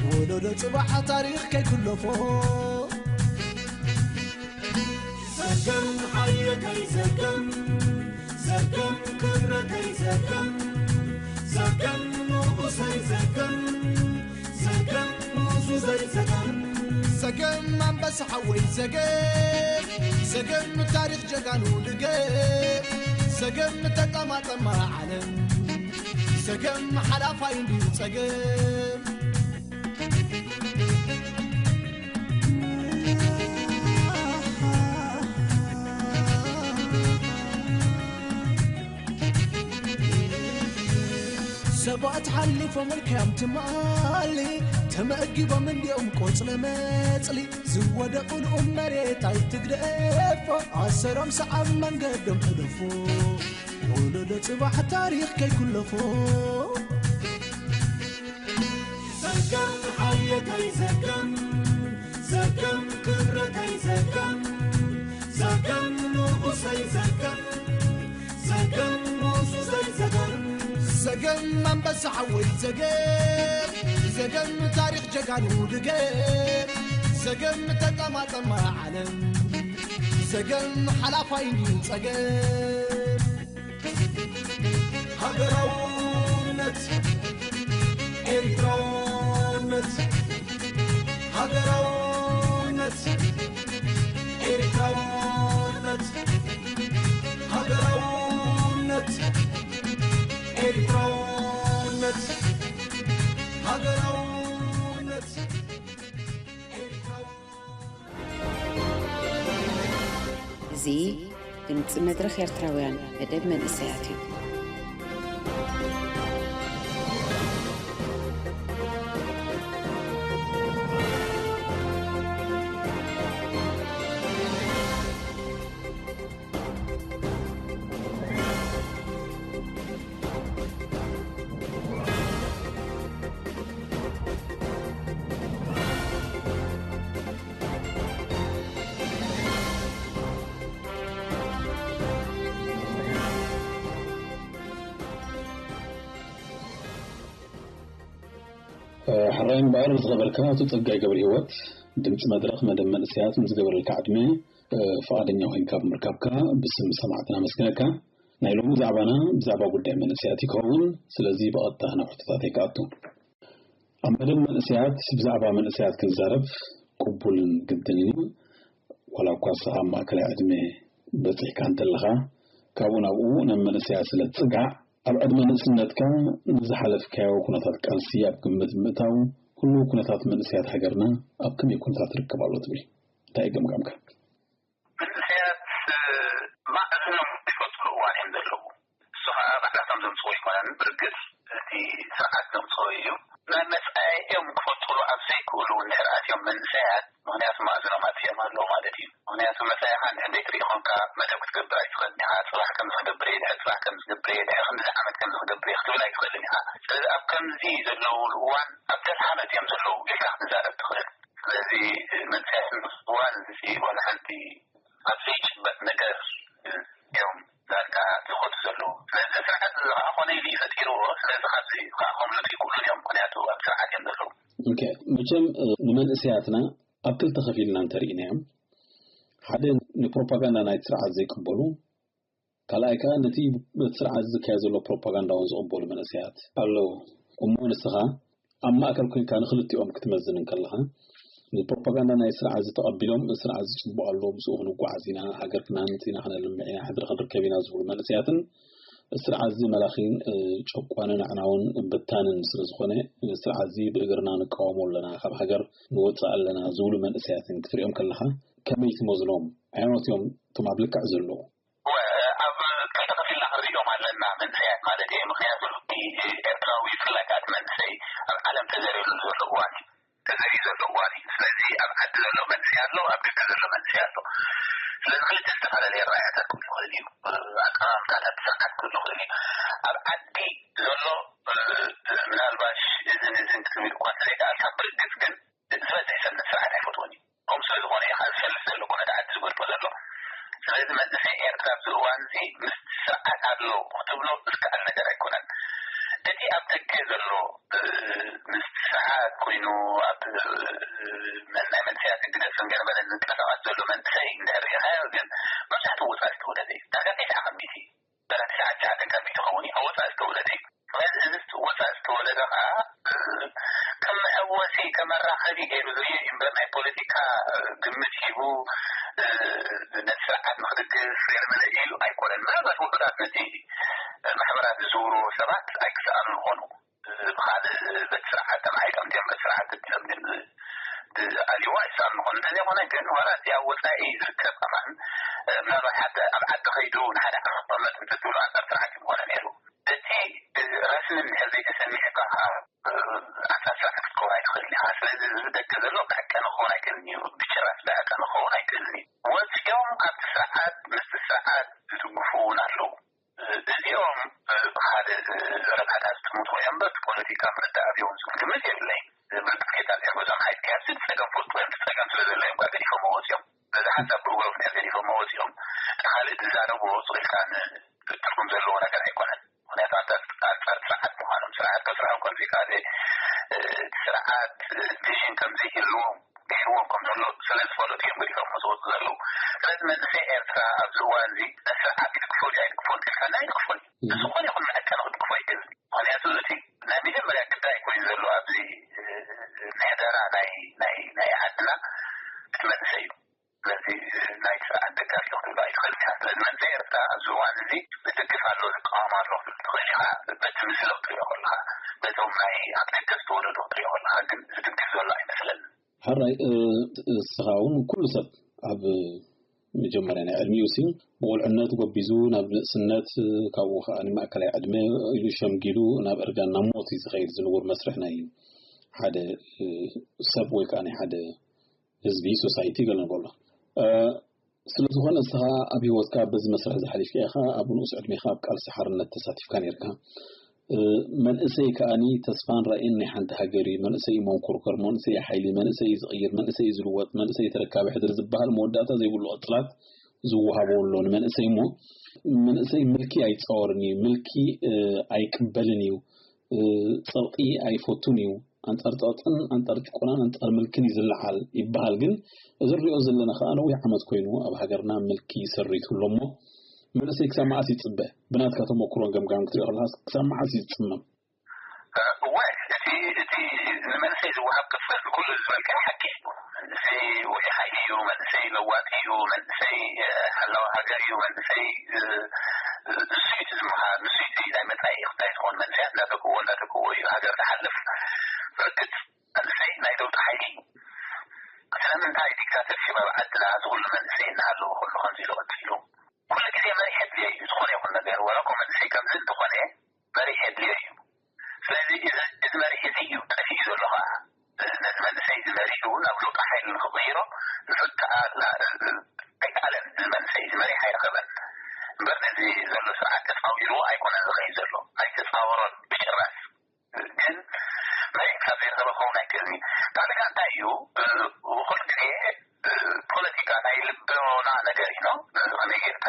ወለዶ ጽባሕ ታሪኽ ከይኩለፎ። ዘገም ሓየተይ ዘገም፣ ዘገም ክብረተይ ዘገም፣ ዘገም ንጉሰይ ዘገም፣ ዘገም ሙዙዘይ ዘገም። ዘገም ኣንበሳ ሓወይ ዘገም፣ ዘገም ታሪኽ ጀጋኑ ድገም፣ ዘገም ተጠማጠማ ዓለም፣ ዘገም ሓላፋይ እንድዩ ጸገም። ሰባት ሓሊፎም ኢልካዮም ትማሊ፣ ተመጊቦም እንድዮም ቆጽለ መጽሊ። ዝወደቑሉ መሬት ኣይትግደፎ፣ ኣሰሮም ሰዓብ መንገዶም ሕለፎ። ወለዶ ጽባሕ ታሪኽ ከይኩለፎ። ዘገም ሓየተይ ዘገም፣ ዘገም ክብረተይ ዘገም፣ ዘገም ንጉሰይ ዘገም፣ ዘገም ሙዙዘይ ዘገም። ዘገም ኣንበሳ ሓወይ ዘገም፣ ዘገም ታሪኽ ጀጋኑ ድገም፣ ዘገም ተጠማጠማ ዓለም፣ ዘገም ሓላፋይ እንድዩ ጸገም። ሃገራውነት፣ ኤርትራውነት፣ ሃገራውነት፣ ኤርትራውነት፣ ሃገራውነት፣ ኤርትራውነት፣ ሃገራውነት፣ ኤርትራውነት። እዚ ድምጺ መድረኽ ኤርትራውያን መደብ መንእሰያት እዩ። ሕራይ እምበኣር ዝኸበርካ ኣቶ ጸጋይ ገብረ ህይወት፣ ድምጺ መድረኽ መደብ መንእሰያት ንዝገበረልካ ዕድመ፣ ፍቓደኛ ኮይንካ ብምርካብካ ብስም ሰማዕትና ኣመስግነካ። ናይ ሎሚ ዛዕባና ብዛዕባ ጉዳይ መንእሰያት ይኸውን። ስለዚ ብቐጥታ ናብ ሕቶታተይ ክኣቱ። ኣብ መደብ መንእሰያት ብዛዕባ መንእሰያት ክንዛረብ ቅቡልን ግድንን እዩ። ዋላ እኳ ንስኻ ኣብ ማእከላይ ዕድመ በጺሕካ እንተለኻ፣ ካብኡ ናብኡ ናብ መንእሰያት ስለ ትጽጋዕ፣ ኣብ ዕድመ ንእስነትካ ንዝሓለፍካዮ ኩነታት ቃልሲ ኣብ ግምት ብምእታው፣ ህሉው ኩነታት መንእሰያት ሃገርና ኣብ ከመይ ኩነታት ይርከብ ኣሎ ትብል? እንታይ እዩ ገምጋምካ? መንእሰያት ማዕዝኖም ይፈልጥሉ እዋን እዮም ዘለዉ። እሱ ኸዓ ባዕላቶም ዘምፅዎ ኣይኮነን። ብርግፅ እቲ ስርዓት ዘምፅኦ እዩ። ናይ መፃኢኦም ክፈልጥሉ ኣብ ዘይክእሉ እንድሕር ኣትዮም መንእሰያት፣ ምኽንያቱ ማዕዝኖም ኣጥፊኦም ኣለዉ ማለት እዩ። ምኽንያቱ መፃኢኻ እንድሕር ዘይትርኢ ኾንካ መደብ ክትገብር ኣይትኽእልን ኢኻ። ፅባሕ ከምዚ ክገብር እየ፣ ድሕሪ ፅባሕ ከምዚ ክገብር እየ፣ ድሕሪ ክንድዚ ዓመት ከምዚ ክገብር እየ ክትብል ኣይትኽእልን ኢኻ። ስለዚ ኣብ ከምዚ ዘለዉሉ እዋን ኣብ ደልሃመት እዮም ዘለዉ ኢልካ ክትዛረብ ትኽእል። ስለዚ መንእሰያት ንሱ እዋን እዚ ዋላ ሓንቲ ኣብ ዘይጭበጥ ነገር እዮም ዳርጋ ዝኸዱ ዘለዉ። ስለዚ ስርዓት እዚ ከዓ ኮነ ኢሉ እዩ ፈጢርዎ። ስለዚ ካብዚ ከዓ ከምልጡ ይክእሉን እዮም። ምክንያቱ ኣብ ስርዓት እዮም ዘለዉ። ኦኬ፣ መቸም፣ እ፣ ንመንእሰያትና ኣብ ክልተ ከፊልና እንተርኢናዮም፣ ሓደ ንፕሮፓጋንዳ ናይቲ ስርዓት ዘይቅበሉ፣ ካልኣይ ከኣ ነቲ በቲ ስርዓት ዝካየድ ዘሎ ፕሮፓጋንዳ እውን ዝቕበሉ መንእሰያት ኣለዉ። እሞ ንስኻ ኣብ ማእከል ኮንካ ንኽልቲኦም ክትመዝን እንከለኻ፣ ንፕሮፓጋንዳ ናይ ስርዓት እዚ ተቐቢሎም፣ ስርዓት ዝጭብጦ ኣሎ፣ ምስኡ ክንጓዓዝ ኢና፣ ሃገር ክንሃንጽ ኢና፣ ከነልምዕ ኢና፣ ሕድሪ ክንርከብ ኢና ዝብሉ መንእሰያትን፣ ስርዓት እዚ መላኺን፣ እ፣ ጨቋንን ኣዕናውን በታንን ስለ ዝኾነ፣ ስርዓት እዚ ብእግርና ንቃወሞ ኣለና፣ ካብ ሃገር ንወጽእ ኣለና ዝብሉ መንእሰያትን ክትሪኦም ከለኻ፣ ከመይ ትመዝኖም? ኣየኖት እዮም እቶም ኣብ ልክዕ ዘለዉ? እወ፣ ኣብ ክልተ ከፊልና ክንሪኦም ኣለና መንእሰያት ማለት እየ። ምኽንያቱ እቲ ኤርትራዊ ብፍላይ ከኣ እቲ መንእሰይ ኣብ ዓለም ተዘርይሉ ዘሎ እዋን እዩ። ተዘርዩ ዘሎ እዋን እዩ። ስለዚ ኣብ ዓዲ ዘሎ መንእሰይ ኣሎ፣ ኣብ ደገ ዘሎ መንእሰይ ኣሎ። ስለዚ ክልተ ዝተፈላለየ ራእያታት ክህሉ ይኽእል እዩ። ኣቀማምጣታት ስርዓት ክህሉ ይኽእል እዩ። ኣብ ዓዲ ዘሎ፣ እ፣ ምናልባሽ እዝን እዝን ክትብል እኳ እንተዘይከኣልካ፣ ብርግጽ ግን ዝበዝሕ ሰብ ነቲ ስርዓት ኣይፈትዎን እዩ። ከምኡ ስለ ዝኾነ እዩ ከዓ ዝፈልጥ ዘሎ፣ ኩነታት ዓዲ ዝገልጾ ዘሎ። ስለዚ መንእሰይ ኤርትራ ኣብዚ እዋን እዚ ምስቲ ስርዓት ኣሎ ክትብሎ ዝከኣል ነገር ኣይኮነን። እቲ ኣብ ደገ ዘሎ፣ እ፣ ምስቲ ስርዓት ኮይኑ ኣብ፣ እ፣ ናይ መንእሰያት ህግደፍን ገለ መለን ዝንቀሳቐስ ዘሎ መንእሰይ እንድሕር ርኢኻዮ ግን መብዛሕትኡ ወጻኢ ዝተወለደ እዩ። ዳርጋ ተስዓ ካብ ሚእቲ፣ ዳርጋ ተስዓን ትሽዓተን ካብ ሚእቲ ክኸውን እዩ፣ ኣብ ወጻኢ ዝተወለደ እዩ። ስለዚ እዚ ወፃኢ ዝተወለደ ከዓ፣ እ፣ ከም መሐወሲ፣ ከም መራኸቢ ገይሩ ዝሪኦ እዩ እምበር፣ ናይ ፖለቲካ፣ እ፣ ግምት ሂቡ፣ እ፣ ነቲ ስርዓት ንክድግፍ ገለ መለ ኢሉ ኣይኮነን። ምናልባት ውሑዳት ነቲ፣ እ፣ ማሕበራት ዝዝውሩ ሰባት ኣይክሰኣኑ ይኾኑ። እ፣ ብኻልእ በቲ ስርዓት ተማሒጦም ድዮም፣ በቲ ስርዓት ገዲፎም ድዮም ዝ-፣ ዝኣልይዎ ኣይሰኣኑ ይኾኑ። እንተዘይኮነ ግን፣ ዋላ እቲ ኣብ ወፃኢ ዝርከብ ከማን፣ እ፣ ምናልባት ሓደ ኣብ ዓዲ ከይዱ ንሓደ ዓመት ክቕመጥ እንተትብሎ፣ ኣንጻር ስርዓት እዩ ምኾነ ነይሩ። እቲ ረስሚ እንድሕር ዘይተሰሚዑ ከኣ፣ ኣንጻር ስርዓት ክትከውን ኣይትኽእልን ኢኻ። ስለዚ እዚ ደገ ዘሎ ብሓቂ ንክኸውን ኣይክእልን እዩ። ብጭራሽ ብሓቂ ንክኸውን ኣይክእልን እዩ። ወጺኦም ካብቲ ስርዓት፣ ምስቲ ስርዓት ዝትንክፉ እውን ኣለዉ። እዚኦም ብካልእ ረብሓታት ዝጥምቱ እዮም እምበር፣ ፖለቲካ ምርዳእ ኣብዮም ዝብል ግምት የብለይን። ብርግጽ ጌታቸው ረዳ ሓይልቲ ኣብዚ ጸገም ፈልጡ እዮም። ጸገም ስለ ዘሎ እዮም ገዲፎም ወጺኦም። በዚ ሓንሳብ ብእግሮም እዮም ገዲፎም ወጺኦም። እቲ ካልእ ዝዛረብዎ ውጹእ ኢልካ ን-፣ ትርጉም ዘለዎ ነገር ኣይኮነን። ምኽንያቱ ኣንጻር፣ ኣንጻር ስርዓት ምዃኖም፣ ስርዓት ከስርሖም ከም ዘይከኣለ፣ እ፣ እቲ ስርዓት፣ እ፣ ቪዥን ከም ዘይህልዎም ገይርዎም ከም ዘሎ ስለ ዝፈለጡ እዮም ገዲፎም ዝወጹ ዘለዉ። ስለዚ መንእሰይ ኤርትራ ኣብዚ እዋን እዚ ነቲ ስርዓት ይድግፎ ድዩ ኣይድግፎን ተልካና ኣይድግፎን እዩ። ዝኾነ ይኹን መዐቀኒ ክድግፎ ኣይክእልን። ምኽንያቱ እቲ ናይ መጀመርያ ግዳይ ኮይኑ ዘሎ ኣብዚ፣ እ፣ ምሕደራ ናይ፣ ናይ፣ ናይ ኤርትራ እቲ መንእሰይ እዩ። ስለዚ ናይ ስርዓት ደጋፊ ክትብሎ ኣይትኽእል ኢኻ። ስለዚ መንእሰይ ኤርትራ ኣብዚ እዋን እዚ ዝድግፍ ኣሎ፣ ዝቃወም ኣሎ ክትብል ትኽእል ኢኻ። በቲ ምስሎ ክትሪኦ ከለኻ፣ በቶም ናይ ኣብ ደገ ዝተወለዱ ክትሪኦ ከለኻ ግን ዝድግፍ ዘሎ ኣይመስለንን። ሕራይ፣ እ፣ እስኻ እውን ኩሉ ሰብ ኣብ መጀመርያ ናይ ዕድሚኡ ሲ ብቑልዕነት ጎቢዙ ናብ ንእስነት፣ ካብኡ ከኣ ንማእከላይ ዕድመ ኢሉ ሸምጊሉ ናብ እርጋን ናብ ሞት እዩ ዝኸይድ። ዝንውር መስርሕ ናይ ሓደ፣ እ፣ ሰብ ወይ ከኣ ናይ ሓደ ህዝቢ፣ ሶሳይቲ ገለ ንበሎ። እ፣ ስለ ዝኾነ እስኻ ኣብ ህይወትካ በዚ መስርሕ ዝሓሊፍካ ኢኻ። ኣብ ንኡስ ዕድሜኻ ኣብ ቃልሲ ሓርነት ተሳቲፍካ ነርካ። እ፣ መንእሰይ ከኣኒ ተስፋን ራእይን ናይ ሓንቲ ሃገር እዩ። መንእሰይ እዩ መንኮርኮር፣ መንእሰይ እዩ ሓይሊ፣ መንእሰይ እዩ ዝቕይር፣ መንእሰይ እዩ ዝልወጥ፣ መንእሰይ ተረካቢ ሕድሪ ዝበሃል መወዳእታ ዘይብሉ ቅጽላት ዝወሃቦ ኣሎ ንመንእሰይ። እሞ መንእሰይ ምልኪ ኣይጻወርን እዩ፣ ምልኪ፣ እ፣ ኣይቅበልን እዩ፣ እ፣ ጸቕጢ ኣይፈቱን እዩ። ኣንጻር ጸቕጥን ኣንጻር ጭቆናን ኣንጻር ምልክን እዩ ዝለዓል ይበሃል። ግን እዚ ንሪኦ ዘለና ከኣ ነዊሕ ዓመት ኮይኑ ኣብ ሃገርና ምልኪ ሰሪቱ ኣሎ። እሞ መንእሰይ ክሳብ መዓስ ይጽበ? ብናትካ ተመኩሮን ገምጋም ክትሪኦ ከለኻስ ክሳብ መዓስ እዩ ዝጽመም? እወ፣ እቲ፣ እቲ ንመንእሰይ ዝወሃብ ቅጽበት ብኩሉ ዝበልካዮ ሓቂ እዩ። መንእሰይ ውዑይ ሓይሊ እዩ፣ መንእሰይ ለዋጢ እዩ፣ መንእሰይ፣ እ፣ ሓላዊ ሃገር እዩ፣ መንእሰይ፣ እ፣ ንሱ እዩ እቲ ዝመሃር፣ ንሱ እዩ እቲ ናይ መጻኢ ክታይ ዝኾን መንእሰያት እንዳተክዎ፣ እንዳተክዎ እዩ ሃገር ትሓልፍ። ብርግጽ መንእሰይ ናይ ለውጢ ሓይሊ እዩ። ስለምንታይ ዲክታተርሺፕ ኣብ ዓድና እዚ ኩሉ መንእሰይ እናሃለወ ከሎ ከምዚ ኢሉ ቀጺሉ? ኩሉ ግዜ መሪሕ የድልዮ እዩ። ዝኾነ ይኹን ነገር፣ ዋላ እኮ መንእሰይ ከምዚ እንተኾነ መሪሕ የድልዮ እዩ። ስለዚ እዚ፣ እዚ መሪሕ እዚ እዩ ጠፊኡ ዘሎ ኸዓ። ነዚ መንእሰይ እዚ መሪሑ ናብ ለውጢ ሓይሊ ንኽቕይሮ ዝፍትሓ ኣይከኣለን። እዚ መንእሰይ እዚ መሪሕ ኣይረኸበን። እምበር ነዚ ዘሎ ስርዓት ተጻዊርዎ ኣይኮነን ዝኸይድ ዘሎ። ኣይተጻወሮን ብጭራሽ። ግን መሬት ካብ ዘይረኸበ ክኸውን ኣይክእልን እዩ። ጣልቃ እንታይ እዩ? እ፣ ኩሉ ግዜ፣ እ፣ ፖለቲካ ናይ ልቦና ነገር እዩ። እ፣ ከመይ ጌርካ፣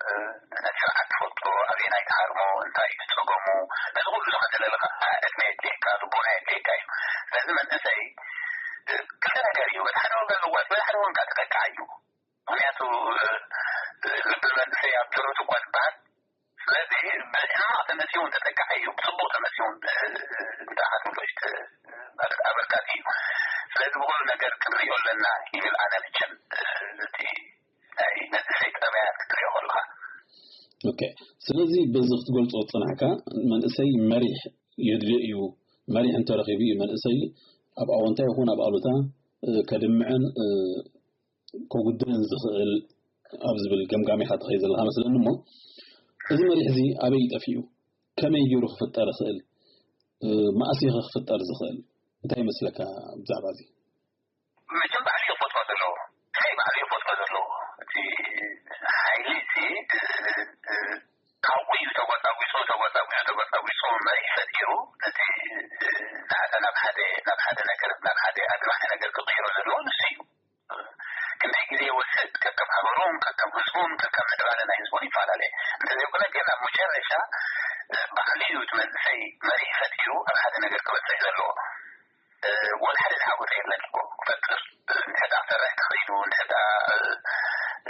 እ፣ ነቲ ስርዓት ትፈልጦ፣ ኣበየናይ ትሃርሞ፣ እንታይ እዩ ጸገሙ፣ ነዚ ኩሉ ዝኸተለለ ከዓ ዕድመ የድልየካ፣ ልቦና የድልየካ እዩ። ስለዚ መንእሰይ፣ እ፣ ክልተ ነገር እዩ። በቲ ሓደ ወገን ልዋጥ፣ በቲ ሓደ ወገን ከዓ ተጠቃዓይ እዩ። ምኽንያቱ፣ እ፣ እ፣ ልቢ መንእሰይ ኣብ ድሩት እኳ ዝበሃል። ስለዚ ብሕማቕ ተመሲዩ እውን ተጠቃዒ እዩ፣ ብጽቡቕ ተመሲዩ እውን፣ እ፣ እንታይ ክትብሎ እዩ፣ ተ-፣ ማለት ኣበርካቲ እዩ። ስለዚ ብኹሉ ነገር ክንሪኦ ኣለና ይብል ኣነ መቸም፣ እ፣ እቲ ናይ መንእሰይ ጠባያት ክትሪኦ ከለኻ። ኦኬ። ስለዚ በዚ ክትገልጾ ዝጸናሕካ መንእሰይ መሪሕ የድልዮ እዩ፣ መሪሕ እንተረኺቡ እዩ መንእሰይ ኣብ ኣወንታ ይኹን ኣብ ኣሉታ፣ እ፣ ከድምዕን፣ እ፣ ከጉድልን ዝኽእል ኣብ ዝብል ገምጋም ኢኻ ትኸይድ ዘለኻ መስለኒ። እሞ እዚ መሪሕ እዚ ኣበይ እዩ ጠፊኡ? ከመይ ገይሩ ክፍጠር ይኽእል? እ፣ መኣስ ኢኸ ክፍጠር ዝኽእል? እንታይ ይመስለካ ብዛዕባ እዚ? መቸም ባዕሉ እዩ ክፈጥሮ ዘለዎ። እንታይ ባዕሉ እዩ ክፈጥሮ ዘለዎ? እቲ ሓይሊ እቲ፣ እ፣ እ፣ ካብኡ እዩ ተጎጻጒጹ፣ ተጎጻጒጹ፣ ተጎጻጒጹ መሪሕ ፈጢሩ ነቲ፣ እ፣ ናብ ሓደ፣ ናብ ሓደ ነገር፣ ናብ ሓደ ኣድማዒ ነገር ክቕይሮ ዘለዎ ንሱ እዩ። ክንደይ ግዜ ይወስድ? ከከም ሃገሩን፣ ከከም ህዝቡን፣ ከከም ምዕባለ ናይ ህዝቡን ይፈላለ። እንተዘይኮነ ግን ኣብ መጨረሻ፣ እ፣ ባዕሉ እዩ እቲ መንእሰይ መሪሕ ፈጢሩ ኣብ ሓደ ነገር ክበጽሕ ዘለዎ። እ፣ ወላ ሓደ ዝዓወተ የለን እኮ ክፈጥር። እ፣ እንድሕር ደኣ ክሰርሕ ተኽኢሉ፣ እንድሕር ደኣ፣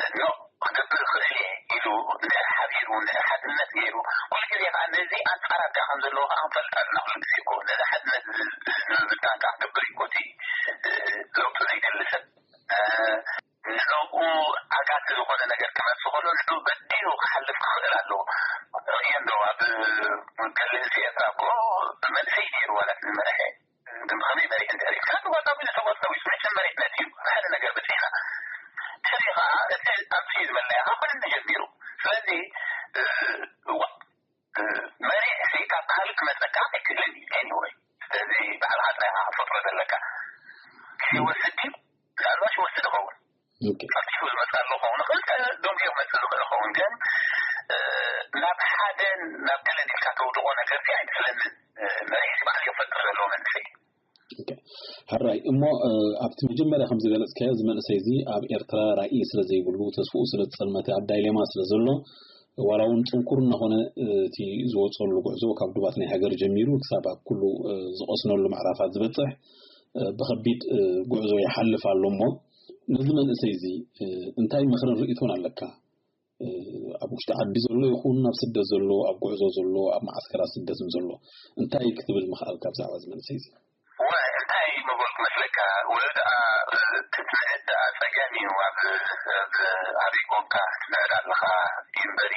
እ፣ ኖ፣ ክገብር ይኽእል እየ ኢሉ፣ እንድሕር ሓቢሩ፣ እንድሕር ሓድነት ገይሩ፣ ኩሉ ግዜ ከዓ ነዚ ኣንጻራት ከዓ ከም ዘለዎ ከዓ ክንፈልጥ ኣለና። ኩሉ ግዜ እኮ ነዚ ሓድነት ዝ-፣ ዝ-፣ ንምብታን ከዓ ክገብር እዩ እኮ እቲ፣ እ፣ ለውጢ ዘይደሊ ሰብ። እ፣ ንዕኡ ዓጋቲ ዝኾነ ነገር ክመጽእ ከሎ ንዕኡ በዲሉ ክሓልፍ ክኽእል ኣለዎ። ርእየ እንዶ ኣብ ገለ ህዝቢ ኤርትራ እኮ መንእሰይ ነይሩ ዋላ እቲ ዝመርሐ። ግን ብኸመይ መሪሕ እንድሕር ኢልካ ተጓሳጒ ዝተጓሳጒ መቸም መሪሕነት እዩ። ሓደ ነገር በጺሕካ። ድሕሪ ኸዓ እቲ ኣብዚ ዝበልናዮ ኸዓ ኮነ ጀሚሩ። ስለዚ፣ እ፣ እዋ፣ እ፣ መሪሕ እዚ ካብ ካልእ ክመጸካ ኣይክእልን እዩ። ኤኒወይ፣ ስለዚ ባዕልኻ ጥራይ ኢኻ ክትፈጥሮ ዘለካ። ክወስድ ድዩ? ምናልባት ይወስድ ይኸውን። ኦኬ። ቀልጢፉ ዝመጽእ ኣሎ ክኸውን ይኽእል፣ ደንጉዩ ክመጽእ ዝኽእል ይኸውን። ግን፣ እ፣ ናብ ሓደ፣ ናብ ገለ ኢልካ ተውድቖ ነገር እዚ ኣይመስለንን። እ፣ መሪሕ እዚ ባዕሉ እዩ ክፈጥር ዘለዎ መንእሰይ። ኦኬ። ሕራይ፣ እሞ፣ እ፣ ኣብቲ መጀመርያ ከም ዝገለጽካዮ፣ እዚ መንእሰይ እዚ ኣብ ኤርትራ ራእይ ስለ ዘይብሉ፣ ተስፍኡ ስለ ዝጸልመተ፣ ኣብ ዳይሌማ ስለ ዘሎ፣ ዋላ እውን ጽንኩር እናኾነ፣ እ፣ እቲ ዝወጸሉ ጉዕዞ ካብ ዱባት ናይ ሃገር ጀሚሩ ክሳብ ኣብ ኩሉ፣ እ፣ ዝቐስነሉ ምዕራፋት ዝበጽሕ፣ እ፣ ብኸቢድ፣ እ፣ ጉዕዞ ይሓልፍ ኣሎ። እሞ ነዚ መንእሰይ እዚ፣ እ፣ እንታይ ምኽርን ርእይቶን ኣለካ? እ፣ ኣብ ውሽጢ ዓዲ ዘሎ ይኹን ኣብ ስደት ዘሎ፣ ኣብ ጉዕዞ ዘሎ፣ ኣብ መዓስከራት ስደትን ዘሎ፣ እንታይ ክትብል ምኽኣልካ ብዛዕባ እዚ መንእሰይ እዚ? እወ፣ እንታይ ምበልኩ መስለካ? ወይ ደኣ ትጽንዕት ደኣ ጸገም እዩ። ኣብ ኣብ ኣበይ ኮንካ ትጽንዕት ኣለኻ እምበሪ፣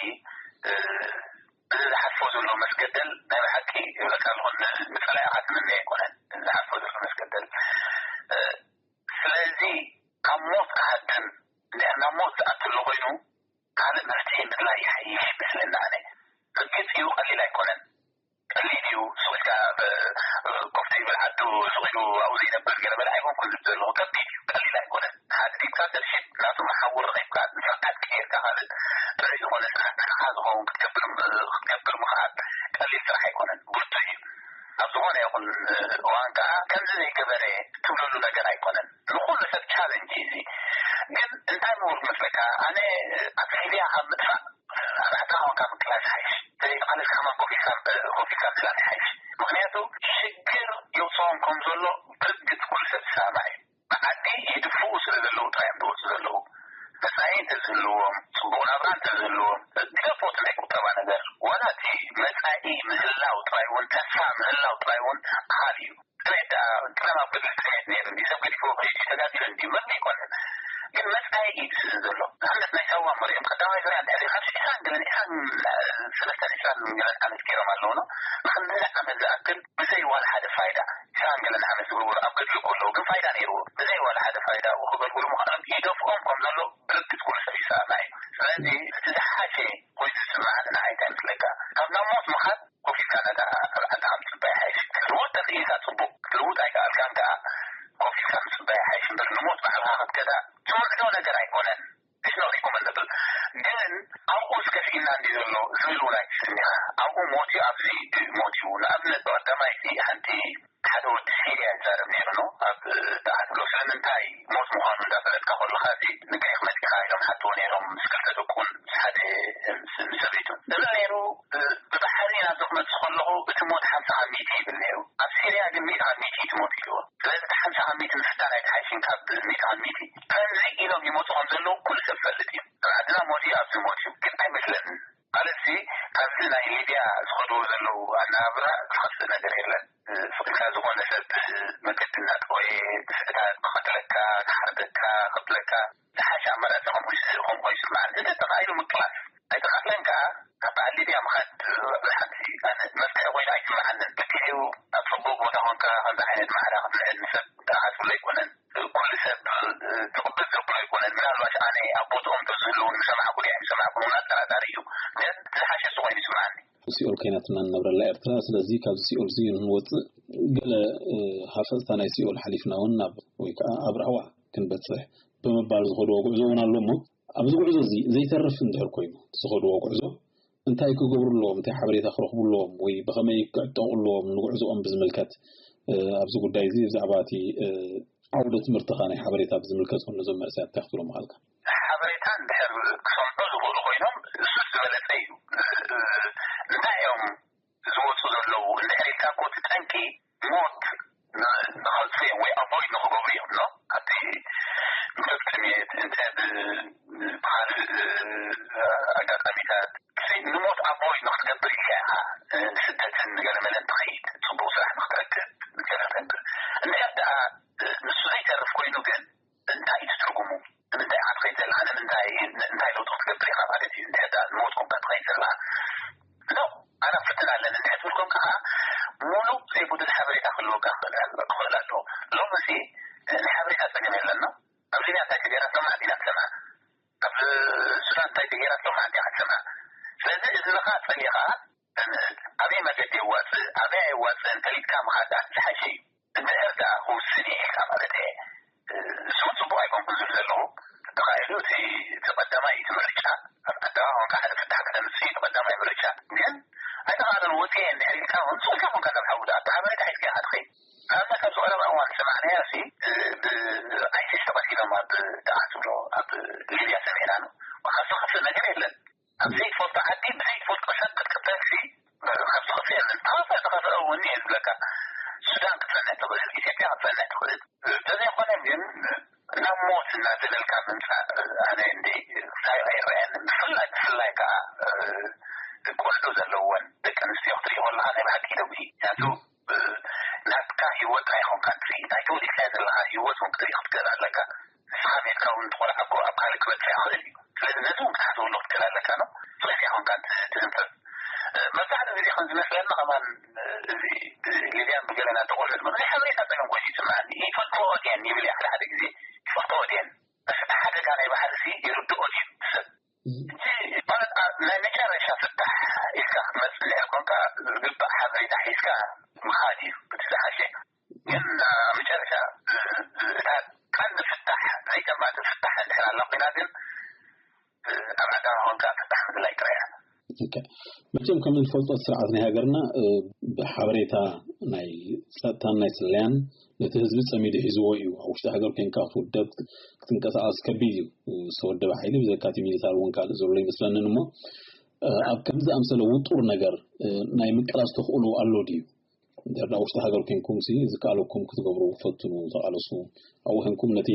እዚ ዝሓልፎ ዘሎ መስገደል ናይ ብሓቂ ይብለካ ኣለኹ፣ ንጸላኢኻ ትምነ ኣይኮነን ዝሓልፎ ዘሎ መስገደል። ስለዚ ካብ ሞት ክሃድም እንድሕር ናብ ሞት ዝኣቱ ኣሎ ኮይኑ፣ ካልእ መፍትሒ ምድላይ ይሓይሽ ይመስለኒ ኣነ። ርግጽ እዩ፣ ቀሊል ኣይኮነን። ቀሊል እዩ፣ ስቕ ኢልካ ኮፍ ዘይብል ዓዱ ስቕ ኢሉ ኣብኡ ዘይነብር ገለ መለ ኣይኮንኩን ዝብል ዘለኹ። ከቢድ እዩ፣ ቀሊል ኣይኮነን። ሓደ ዲክታተርሺፕ ናቱ መሓውር ረኺብካ ንስርዓት ቀይርካ ካልእ ጥዑይ ዝኾነ ስራሕ ንዓኻ ዝኸውን ክትገብር ክትገብር ምኽኣል ቀሊል ስራሕ ኣይኮነን፣ ብርቱዕ እዩ። ኣብ ዝኾነ ይኹን እዋን ከዓ ከምዚ ዘይገበረ ትብለሉ ነገር ኣይኮነን። ንኹሉ ሰብ ቻለንጅ እዩ እዚ። ግን እንታይ ምሁር መስለካ፣ ኣነ ኣብ ሊብያ ካብ ምጥፋእ ኣርባዕተ ኮንካ ምቅላስ ይሓይሽ። ዘይተቃለስካ ከማን ኮፍ ኢልካ ኮፍ ኢልካ ምሕላፍ ይሓይሽ። ምክንያቱ ሽግር የውፅኦም ከም ዘሎ ብርግፅ ኩሉ ሰብ ዝሰማዕ እዩ። ብዓዲ ይድፍኡ ስለ ዘለዉ ጥራይ እዮም ዝወፁ ዘለዉ። መፃኢ እንተዝህልዎም፣ ፅቡቅ ናብራ እንተዝህልዎም፣ ግደፎ እቲ ናይ ቁጠባ ነገር፣ ዋላ እቲ መፃኢ ምህላው ጥራይ እውን፣ ተስፋ ምህላው ጥራይ እውን ኣሃል እዩ። ጥሜት ደኣ ጥለም ኣብ ቅድሚ ጥሜት ነይሩ እንዲ ሰብ ገዲፍዎ ከይዱ ተጋዲሉ እንዲ መን ኣይኮነን። ግን መጻኢ እዩ ዝስእን ዘሎ። ንኣብነት ናይ ሳዋ መሪኦም ቀዳማይ ዙርያ እንድሕር ካብ ዒስራን ገለን ዒስራን ሰለስተን ዒስራን ገለን ዓመት ገይሮም ኣለዉ ነው። ንክንደይ ዓመት ዝኣክል ብዘይ ዋላ ሓደ ፋይዳ ዒስራን ገለን ዓመት ዝገበሩ ኣብ ገድሊ እኮ ኣለዉ ግን ፋይዳ ነይርዎ። ብዘይ ዋላ ሓደ ፋይዳ ኣብኡ ከገልግሉ ምዃኖም ይደፍኦም ከም ዘሎ ብርግጽ ኩሉ ሰብ ይሰማማዕ እዩ። ስለዚ እቲ ዝሓሸ ኮይኑ ዝስምዓኒ ንዓይ እንታይ ይመስለካ ካብ ናብ ሞት ምኻድ ኮፍ ኢልካ ነታ ኣብ ዓድኻ ምጽባይ ይሓይሽ። ክትልውጥ ተኽኢልካ ጽቡቕ፣ ክትልውጥ ኣይከኣልካን ከኣ ኮፍ ኢልካ ምጽባይ ይሓይሽ እምበር ንሞት ባዕልኻ ክትከዳ ትምዕዶ ነገር ኣይኮነን። It's not recommendable። ግን ኣብኡ ዝከፍኢና እንዲ ዘሎ ዝብል እውን ኣይትስእን ኢኻ። ኣብኡ ሞት እዩ፣ ኣብዚ ሞት እዩ። ንኣብነት ብቐዳማይ እቲ ሓንቲ ሓደ ወዲ ሲርያ ይዛረብ ነይሩ ነው ኣብ ተዓትሎ ስለምንታይ ሞት ምዃኑ እንዳፈለጥካ ከለኻ እዚ ንግሪክ መፂኻ ኢሎም ሓትዎ ነይሮም ምስ ክልተ ደቁን ምስ ሓደ ምስ ሰበይቱ ዝብል ነይሩ። ብባሕሪ ናብዚ ክመፅእ ከለኹ እቲ ሞት ሓምሳ ካብ ሚእቲ ይብል ነይሩ። ኣብ ሲርያ ግን ሚእቲ ካብ ሚእቲ እዩ እቲ ሞት ኢልዎ። ስለዚ እቲ ሓምሳ ካብ ሚእቲ ምፍታን ኣይትሓይሽን ካብ ሚእቲ ካብ ሚእቲ ከምዚ ኢሎም ይመፁ ከም ዘለዉ ኩሉ ሰብ ፈልጥ እዩ። ኣብ ዓድና ሞት እዩ ኣብዚ ሞት እዩ ግን ኣይመስለንን። ማለት ሲ ካብዚ ናይ ሊብያ ዝኸድዎ ዘለዉ ኣነባብራ ዝኸፍእ ነገር የለን። ስቕልካ ዝኾነ ሰብ መገዲ እናጠወየ ብስዕታት ክቐትለካ ክሓርደካ ክብለካ ዝሓሸ ኣመራርፃ ከምኡ ከምኡ ይስምዓኒ። እንተ ተኻኢሉ ምቅላስ ኣይተኻእለን ከዓ ካብ በዓል ሊብያ ምኻድ ብሓንቲ ኣነ መፍትሒ ኮይኑ ኣይስምዓንን። ልክዕ እዩ ኣብ ፅቡቕ ቦታ ኮንካ ከምዚ ዓይነት ማዕዳ ክትምዕድ ንሰብ ተኣኻትብሎ ኣይኮነን። ኩሉ ሰብ ዝቕበል ዘብሎ ኣይኮነን። ምናልባሽ ኣነ ኣብ ቦትኦም እንተዝህልው ዝሰማዕኩ ድያ ኣይምሰማዕኩን እውን ኣጠራጣሪ እዩ። ግን እቲ ዝሓሸ እሱ ኮይኑ ይስምዓኒ። ሲኦል ኮይናትና ንነብረላ ኤርትራ። ስለዚ ካብዚ ሲኦል እዚ ንወፅእ ገለ ሃፈፅታ ናይ ሲኦል ሓሊፍና እውን ናብ ወይ ከዓ ኣብ ራህዋ ክንበፅሕ ብምባል ዝኸድዎ ጉዕዞ እውን ኣሎ እሞ ኣብዚ ጉዕዞ እዚ ዘይተርፍ እንድሕር ኮይኑ ዝኸድዎ ጉዕዞ እንታይ ክገብሩ ኣለዎም እንታይ ሓበሬታ ክረኽቡ ኣለዎም ወይ ብኸመይ ክዕጠቑ ኣለዎም ንጉዕዞኦም ብዝምልከት ኣብዚ ጉዳይ እዚ ብዛዕባ እቲ ዓውደ ትምህርትኻ ናይ ሓበሬታ ብዝምልከት እውን ነዞም መንእሰያት እንታይ ክትብሎም ምኻልካ? ሓበሬታ እንድሕር ክሰምዑ ዝኽእሉ ኮይኖም እሱስ ዝበለፀ እዩ። እንታይ እዮም ዝወፁ ዘለዉ እንድሕር ኢልካ እኮ እቲ ጠንቂ ሞት ንኸልፁ እዮም ወይ ኣቮይድ ንክገብሩ እዮም ኖ ኣብቲ ምክትምየት እንተ ብካልእ ኣጋጣሚታት ንሞት ኣቮይድ ንክትገብር ኢልካ ኢኻ ንስደትን ገለመለን ትኸይድ ፅቡቅ ስራሕ ንክትረክብ ንገለመለን እንድሕር ደኣ ንሱ ዘይተርፍ ኮይኑ ግን እንታይ እዩ ትርጉሙ? ንምንታይ ኢኻ ትኸይድ ዘለኻ? ንምንታይ እንታይ ለውጢ ክትገብር ኢኻ ማለት እዩ? እንድሕር ደኣ ንሞት ኮንካ ትኸይድ ዘለኻ ኖ ኣነ ክፍትን ኣለኒ እንድሕር ትብል ኮንካ ከዓ ሙሉእ ዘይጉድል ሓበሬታ ክህልወካ ክኽእል ኣሎ። ሎሚ እዚ ናይ ሓበሬታ ፀገም የለና። ኣብ ሊብያ እንታይ ተገይራ ትሰማዕ ዲና ትሰምዓ? ኣብ ሱዳን እንታይ ተገይራ ትሰማዕ ዲኻ ትሰምዓ? ስለዚ እዝንኻ ፀሊኻ ኣበይ መገዲ የዋፅእ ኣበይ ኣይዋፅእን ፈሊጥካ ምኻድ ዝሓሸ እዩ። እንድሕር ደኣ ክውስን እየ ኢልካ ማለት እየ። እሱ እውን ፅቡቅ ኣይኮንኩን ዝብል ዘለኹ ተኻኢሉ እቲ እቲ ቀዳማይ እቲ ምርጫ ኣብ ዓድኻ ኮንካ ሓደ ፍታሕ ከተምፅእ እቲ ቀዳማይ ምርጫ ግን ኣይተኻእለን ወፂአ እንድሕር ኢልካ እውን ፅልካ ኮንካ ናብ ሓዊ ደኣ ሓበሬታ ሒዝካ ኢኻ ትኸይድ። ንኣብነት ኣብዚ ቀረባ እዋን ዝሰማዕናዮ ሲ ብኣይሲስ ተቐቲሎም ኣብ ደኣ ትብሎ ኣብ ሊብያ ሰሚዕና ነው። ካብዚ ከፍእ ነገር የለን። ኣብ ዘይትፈልጦ ዓዲ ብዘይትፈልጦ ሰብ ክትቅተል ሲ ካብዚ ከፍእ የለን። ተኸፍአ ተኸፍአ እውን እየ ዝብለካ። ሱዳን ክትጸንሕ ትኽእል፣ ኢትዮጵያ ክትጸንሕ ትኽእል። እንተዘይኮነ ግን ናብ ሞት እናዘለልካ ምምፃእ ኣነ እንደ ሳዩ ኣይረኣየንን። ብፍላይ ብፍላይ ከዓ ቆልዑ ዘለወን ደቂ ኣንስትዮ ክትርኢ ከለኻ ናይ ብሓቂ ኢሎም እዩ ምክንያቱ ናትካ ህይወት ኣይኮንካን ትርኢ ናይቲ ወዲቕካዮ ዘለኻ ህይወት ትኽእል ኣለካ። ንስኻ ቤትካ እውን ትኾልዓኮ ኣብ ካልእ ክበጽሕ ይኽእል እዩ። ስለዚ ነዚ እውን ክትሓስበሉ ክትክእል ኣለካ ነው። ስለዚ ኢኻ ኮንካ ትዝንፍዕ። መብዛሕትኡ ግዜ ከም ዝመስለኒ ከማን እዚ ሊብያን ብገለና ተቆልዑ ብዙሕ ሓበሬታ ጸገም ኮይኑ ይስምዓኒ። ይፈልጥዎ ድየን ይብል እየ ሓደ ሓደ ግዜ። ይፈልጥዎ ድየን? እቲ ሓደጋ ናይ ባሕሪ ሲ ይርድኦ ድዩ ሰብ? ሕጂ ማለት ኣ- ናይ መጨረሻ ፍታሕ ኢልካ ክትመጽእ እንድሕር ኮንካ ዝግባእ ሓበሬታ ሒዝካ ምኻድ እዩ እቲ ዝሓሸ። ግን ኣብ መጨረሻ እታ ቀንዲ ፍታሕ ዘይተማት ፍታሕ እንድሕር ኣላ ኮይና ግን ኣብ ዓዳማ ኮንካ ፍታሕ ምድላይ ጥራይ እያ። መቸም ከም እንፈልጦ ስርዓት ናይ ሃገርና ብሓበሬታ ናይ ጸጥታን ናይ ስለያን ነቲ ህዝቢ ጸሚዱ ሒዝዎ እዩ። ኣብ ውሽጢ ሃገር ኮንካ ክትውደብ ክትንቀሳቐስ ከቢድ እዩ። ዝተወደበ ሓይሊ ብዘካቲ ሚሊታር እውን ካልእ ዘሎ ይመስለንን እሞ ኣብ ከምዚ ኣምሰለ ውጡር ነገር ናይ ምቅላስ ተኽእሎ ኣሎ ድዩ? እንድሕር ኣብ ውሽጢ ሃገር ኮንኩም ሲ ዝከኣለኩም ክትገብሩ ፈትኑ፣ ተቓለሱ። ኣብኡ ኮንኩም ነቲ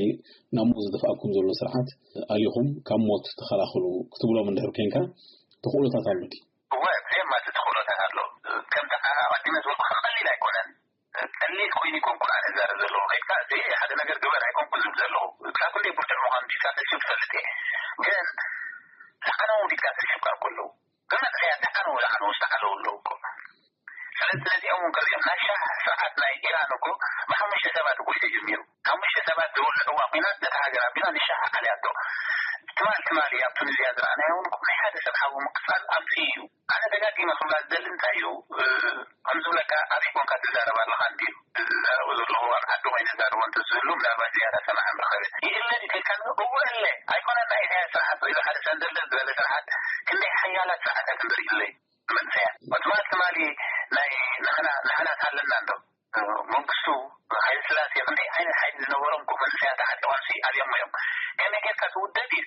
ናብ ሞት ዝደፍኣኩም ዘሎ ስርዓት ኣሊኹም ካብ ሞት ተኸላኸሉ ክትብሎም እንድሕር ኮንካ ተኽእሎታት ኣሎ ድዩ? እወ፣ ብዜማ እቲ ተኽእሎታት ኣሎ። ከምቲ ኣቐዲመ ዝበልኩኻ ቀሊል ኣይኮነን። ቀሊል ኮይኑ ኣይኮንኩን ኣነ ዝዛረብ ዘለኹ። ከይድካ እቲ ሓደ ነገር ግበር ኣይኮንኩን ዝብል ዘለኹ። ካብ ክንደይ ብርቱዕ ምዃኑ ዲካ ሕጂ ትፈልጥ እየ። ግን ዝዓነዉ ዲካ ተሽብካ ከለዉ ብመጥረያ ዝዓነዉ ዝዓነዉ ዝተዓለዉ ኣለዉ እኮ። ስለዚ ነዚኦም እውን ክሪኦም ናይ ሻህ ስርዓት ናይ ኢራን እኮ ብሓሙሽተ ሰባት እኮ እዩ ተጀሚሩ። ሓሙሽተ ሰባት ዝወልዕዋ ኩናት ነታ ሃገር ኣቢላ ንሻህ ዓልያቶ። ትማል ትማሊ ኣብ ቱኒዝያ ዝረኣናዮ እውን እኮ ናይ ሓደ ሰብ ሓዊ ምቅጻል ኣምፅኡ እዩ። ኣነ ደጋጊመ ክብላ ዝደሊ እንታይ እዩ ከም ዝብለካ ኣበይ ኮንካ ትዛረብ ኣለኻ እንድዩ ዝዛረቡ ዘለኹ ኣብ ዓዲ ኮይነ ዛረቦ እንተዝህሉ ምናልባት ዝያዳ ሰማዒ ምረኸበ ይእለ ድዩ ተልካ እወ እለ ኣይኮነን ናይ ኢሳያስ ስርዓት ኢሉ ሓደ ሰንደልደል ዝበለ ስርዓት ክንደይ ሓያላት ስርዓታት ንርኢ እለ መንሰያ ትማል ትማሊ ናይ ንሕና ንሕና ታለና እንዶ መንግስቱ ሃይለ ስላሴ ክንደይ ዓይነት ሓይሊ ዝነበሮም ኮ መንሰያ ተዓጢቖም ሲ ኣብዮም እዮም ከመይ ጌርካ ትውደብ እዩ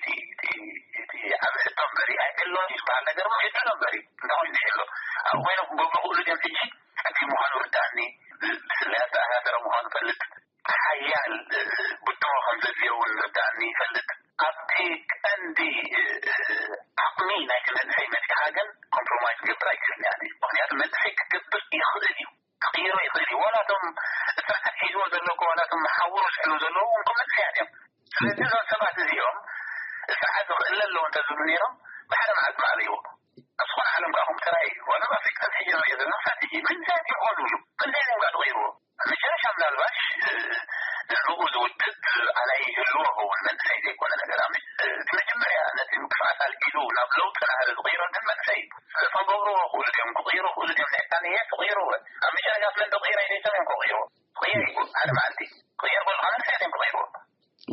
እቲ ዓብ ሕቶ እምበሪ ኣይሕሎን እዩ ዝበሃል ነገር ሕሎ እምበሪ እንታይ ኮይኑ ሕሎ ኣብ ኮይኖም ክገብሩ ክእሉ ድዮም ሕጂ ጸቢብ ምዃኑ ርዳእኒ ብስለ ኣተኣሳሰረ ምዃኑ ፈልጥ ሓያል ብድሆ ከም ዘድልዮ እውን ርዳእኒ ይፈልጥ ኣብቲ ቀንዲ ዓቕሚ ናይቲ መንእሰይ መጺኻ ግን ኮምፕሮማይዝ ክገብር ኣይክእልን እያ ምክንያቱ መንእሰይ ክገብር ይኽእል እዩ ክቕይሮ ይኽእል እዩ ዋላ እቶም ስርዓት ሒዝዎ ዘሎ ዋላ እቶም መሓውሩ ዝሕሉ ዘለዉ እውን መንእሰያት እዮም ስለዚ እዞም ሰባት እዚኦም ስርዓት ክእለ ኣለዎ እንተዝብሉ ነይሮም ብሓደ መዓልቲ ምኣለይዎ ኣብ ዝኾነ ዓለም ከዓ ከምኡ ተራእዩ እዩ ዋላ ኣብ ኣፍሪቃ እዚ ሕጂ ንሪኦ ዘለና ክሳብ ሕጂ መንእሰያት እዮም ዝብሉ መንእሰያት እዮም ከዓ ተቐይርዎ መጨረሻ ምናልባሽ ንዕኡ ዝውድብ ኣላይ ይህልዎ ኸውን መንእሰይ ዘይኮነ ነገር ኣብ እቲ መጀመርያ ነቲ ምንቅስቃስ ኣልዒሉ ናብ ለውጢ ናህሪ ዝቕይሮ ግን መንእሰይ እዩ። እቶም ገብርዎ ክእሉ ድዮም ክቕይሩ ክእሉ ድዮም ናይ ቃንየ ክቕይርዎ ኣብ መጨረሻ መን ተቕይራ ኢለይቶም እዮም ክቕይርዎ ክቕየር እዩ ሓደ መዓልቲ ክቕየር ከሎ ከዓ መንእሰያት እዮም ክቕይርዎ።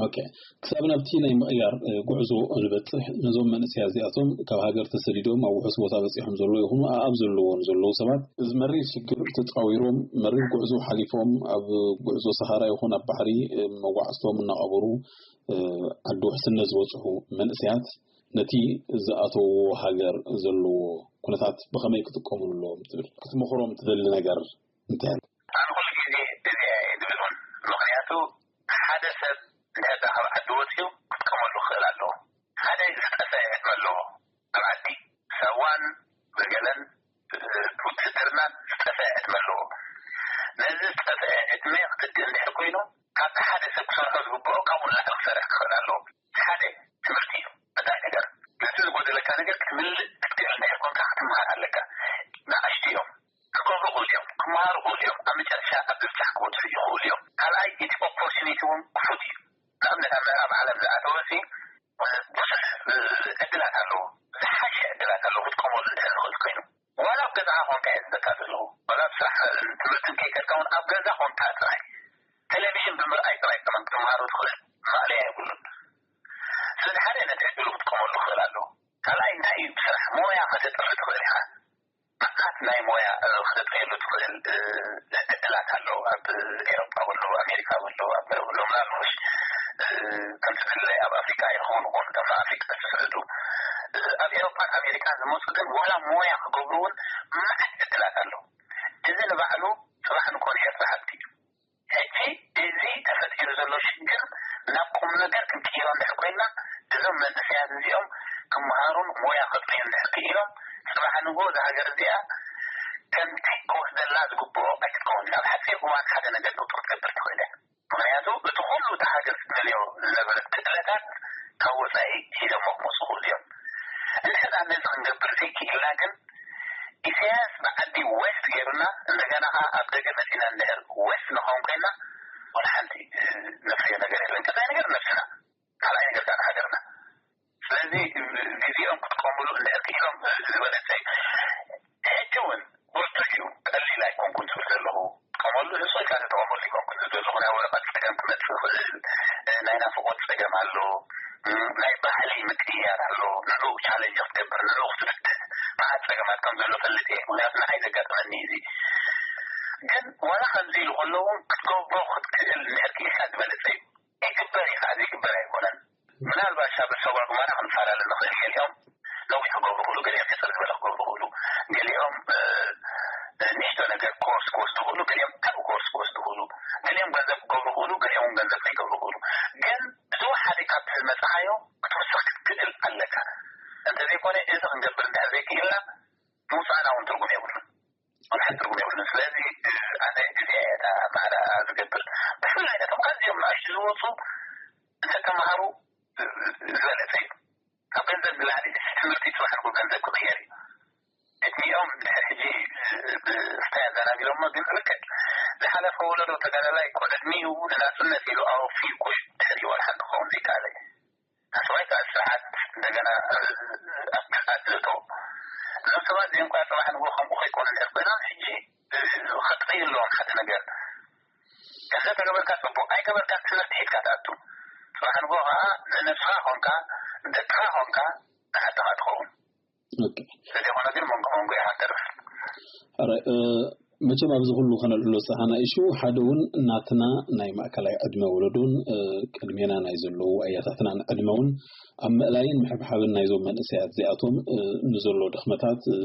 ኦኬ ክሳብ ናብቲ ናይ ምቕያር ጉዕዞ ንበጽሕ ነዞም መንእሰያት እዚኣቶም ካብ ሃገር ተሰዲዶም ኣብ ውሑስ ቦታ በጺሖም ዘለዉ ይኹኑ ኣኣብ ዘለዎም ዘለዉ ሰባት እዚ መሪር ሽግር ተጻዊሮም መሪር ጉዕዞ ሓሊፎም ኣብ ጉዕዞ ሰሃራ ይኹን ኣብ ባሕሪ መጓዕዝቶም እናቐበሩ ዓዲ ውሕስነት ዝበጽሑ መንእሰያት ነቲ ዝኣተውዎ ሃገር ዘለዎ ኩነታት ብኸመይ ክጥቀምሉ ኣለዎም ትብል ክትመኽሮም ትደሊ ነገር እንታይ ኣሎ? ኣነ ኩሉ ግዜ እዚ እየ ዝብል እውን ምኽንያቱ ሓደ ሰብ እንድሕር ካብ ዓዲ ወፅዩ ክጥቀመሉ ክኽእል ኣለዎ ሓደ ዝጠፈ ዕድመ ኣለዎ ኣብ ዓዲ ሳዋን ብገለን ብውትድርናን ዝጠፈ ዕድመ ኣለዎ ነዚ ዝጠፈ ዕድመ ክትድእ እንድሕር ኮይኑ ካብቲ ሓደ ሰብ ክሰርሖ ዝግብኦ ካብኡ ንላዕሊ ክሰርሕ ክኽእል ኣለዎ ሓደ ትምህርቲ እዩ ቀዳይ ነገር ነቲ ዝጎደለካ ነገር ክትምልእ ክትክእል እንድሕር ኮንካ ክትምሃር ኣለካ ንኣሽቱ እዮም ክገብሩ ክእሉ እዮም ክመሃሩ ክእሉ እዮም ኣብ መጨረሻ ኣብ ምብጻሕ ክበጽሑ ይኽእሉ እዮም ካልኣይ እቲ ኦፖርቹኒቲ እውን ክፉት እዩ ንኣብነት ኣብ ምዕራብ ዓለም ዝኣተወ ሲ ብዙሕ ዕድላት ኣለዎ ዝሓሸ ዕድላት ኣለዎ ክትቀመሉ እንድሕር ንኽእል ኮይኑ ዋላ ኣብ ገዛኻ ኮንካ እየ ዝብለካ ዘለኹ ዋላ ኣብ ስራሕ ትምህርትን ከይከድካ እውን ኣብ ገዛ ኮንካ ጥራይ ቴሌቪዥን ብምርኣይ ጥራይ ከመን ክትመሃሩ ትኽእል ማእለያ የብሉን ስለዚ ሓደ ነቲ ዕድሉ ክትቀመሉ ክኽእል ኣለዎ ካልኣይ እንታይ እዩ ብስራሕ ሞያ ከተጥሪ ትኽእል ኢኻ መዓት ናይ ሞያ ክተጥርየሉ ትኽእል ዕድላት ኣሎ ኣብ ኤሮጳ በሎ ኣሜሪካ በሎ ኣብ መረብ በሎ ምናልባሽ ከምቲ ፍልላይ ኣብ ኣፍሪካ ይኸውን ኾኑ ካብ ኣፍሪካ ዝስዕዱ ኣብ ኤሮጳን ኣሜሪካን ዝመፁ ግን ዋላ ሞያ ክገብሩ እውን መዓት ዕድላት ኣሎ እዚ ንባዕሉ ፅባሕ ንኮነ ኤርትራ ሃብቲ እዩ ሕጂ እዚ ተፈጢሩ ዘሎ ሽግር ናብ ቁምነገር ክንቅይሮ እንድሕር ኮይንና እዞም መንእሰያት እዚኦም ክመሃሩን ሞያ ከጥርዩ እንድሕር ክኢሎም ፅባሕ ንግሆ እዛ ሃገር እዚኣ ከምቲ ክወስደላ ዝግብኦ ኣይክትከውን እያ። ኣብ ሓፂር እዋን ሓደ ነገር ለውጢ ክትገብር ትኽእል እያ። ምኽንያቱ እቲ ኩሉ እታ ሃገር ትደልዮ ዝነበረት ክእለታት ካብ ወፃኢ ሒዞሞ ክመፁ ክእሉ እዮም። እንድሕር ደኣ ነዚ ክንገብር ዘይክኢልና ግን ኢሳያስ ብዓዲ ዌስት ገይሩና እንደገና ከዓ ኣብ ደገ መፂና እንድሕር ዌስት ንኸውን ኮይና ወላ ሓንቲ ነፍርዮ ነገር የለን። ቀዳይ ነገር ነብስና፣ ካልኣይ ነገር ከዓ ንሃገርና። ስለዚ ግዜኦም ክጥቀምሉ እንድሕር ክኢሎም ዝበለፀ እዩ። ሕጂ እውን ብርቱዕ እዩ፣ ቀሊል ኣይኮንኩን ዝብል ዘለኹ። ጥቀመሉ፣ ንሱ ኢልካ ተጠቐመሉ ኣይኮንኩን ዝብል ዘለኹ። ናይ ወረቐት ፀገም ክመፅእ ይኽእል፣ ናይ ናፍቆት ፀገም ኣሎ፣ ናይ ባህሊ ምቅይያር ኣሎ። ንዕኡ ቻለንጅ ክትገብር፣ ንዕኡ ክትፍትሕ መዓት ፀገማት ከም ዘሎ ፈልጥ እየ። ምክንያቱ ንዓይ ዘጋጠመኒ እዩ እዚ። ግን ዋላ ከምዚ ኢሉ ከሎ እውን ክትገብሮ ክትክእል እንድሕር ክኢልካ ዝበለፀ እዩ። ይግበር እዩ ከዓ፣ ዘይግበር ኣይኮነን። ምናልባት ሻብል ሰጓ ጉማራ ክንፈላለ ንኽእል። ገሊኦም ነዊሕ ክገብሩ ክእሉ፣ ገሊኦም ሕፅር ዝበለ ክገብሩ ክእሉ፣ ገሊኦም እ፣ እ፣ ንእሽቶ ነገር ኮርስ ክወስዱ ክእሉ፣ ገሊኦም ዓብ ኮርስ ክወስዱ ክእሉ፣ ገሊኦም ገንዘብ ክገብሩ ክእሉ፣ ገሊኦም እውን ገንዘብ ከይገብሩ ክእሉ። ግን ብዝወሓደ ካብቲ ዝመፅኻዮ ክትውስኽ ክትክእል ኣለካ። እንተዘይኮነ እዚ ክንገብር እንድሕር ዘይክኢልና ምውፃእና እውን ትርጉም የብሉን። ወላ ሓንቲ ትርጉም የብሉን። ስለዚ ኣነ እዚኣ እያ እታ ማዕረ ዝገብር። ብፍላይ ነቶም ኣዝዮም ንኣሽቱ ዝወፁ እንተተምሃሩ ዝበለፀ እዩ። ካብ ገንዘብ ንላዕሊ እቲ ትምህርቲ ፅባሕ ንግሆ ገንዘብ ክቕየር እዩ። እቲኦም ድሕሪ ሕጂ ብስታይ ኣዘናጊሎሞ ግን ርክዕ ዝሓለፈ ወለዶ ተጋዳላይ እኮ ዕድሚኡ ንናፅነት ኢሉ ኣወፊዩ እኮ እዩ ድሕሪኡ ዋላ ሓንቲ ክኸውን ዘይከኣለ። ኣስዋይ ከዓ ስርዓት እንደገና ኣስገቃ ዝእቶ እዞም ሰባት እዚኦም ከዓ ፅባሕ ንግሆ ከምኡ ከይኮኑ እንድሕር ኮይኖም ሕጂ ክትቕይር ኣለዎም ሓደ ነገር። ገንዘብ ተገበርካ ፅቡቅ፣ ኣይገበርካ ትምህርቲ ሒዝካ ትኣቱ። ፅባሕ ንግሆ ከዓ ንነብስኻ ኮንካ ንደቅኻ ኮንካ ንዓድኻ ትኸውን። ኦኬ። ስለዘይኮነ ግን መንጎ መንጎ ኢኻ ትተርፍ። ሕራይ እ፣ መቸም ኣብዚ ኩሉ ከነልዕሎ ዝፀናሕና ኢሹ ሓደ እውን ናትና ናይ ማእከላይ ዕድመ ወለዶን እ፣ ቅድሜና ናይ ዘለዉ ኣያታትናን ዕድመ እውን ኣብ ምእላይን ምሕብሓብን ናይዞም መንእሰያት እዚኣቶም እ፣ ንዘሎ ድኽመታት እ፣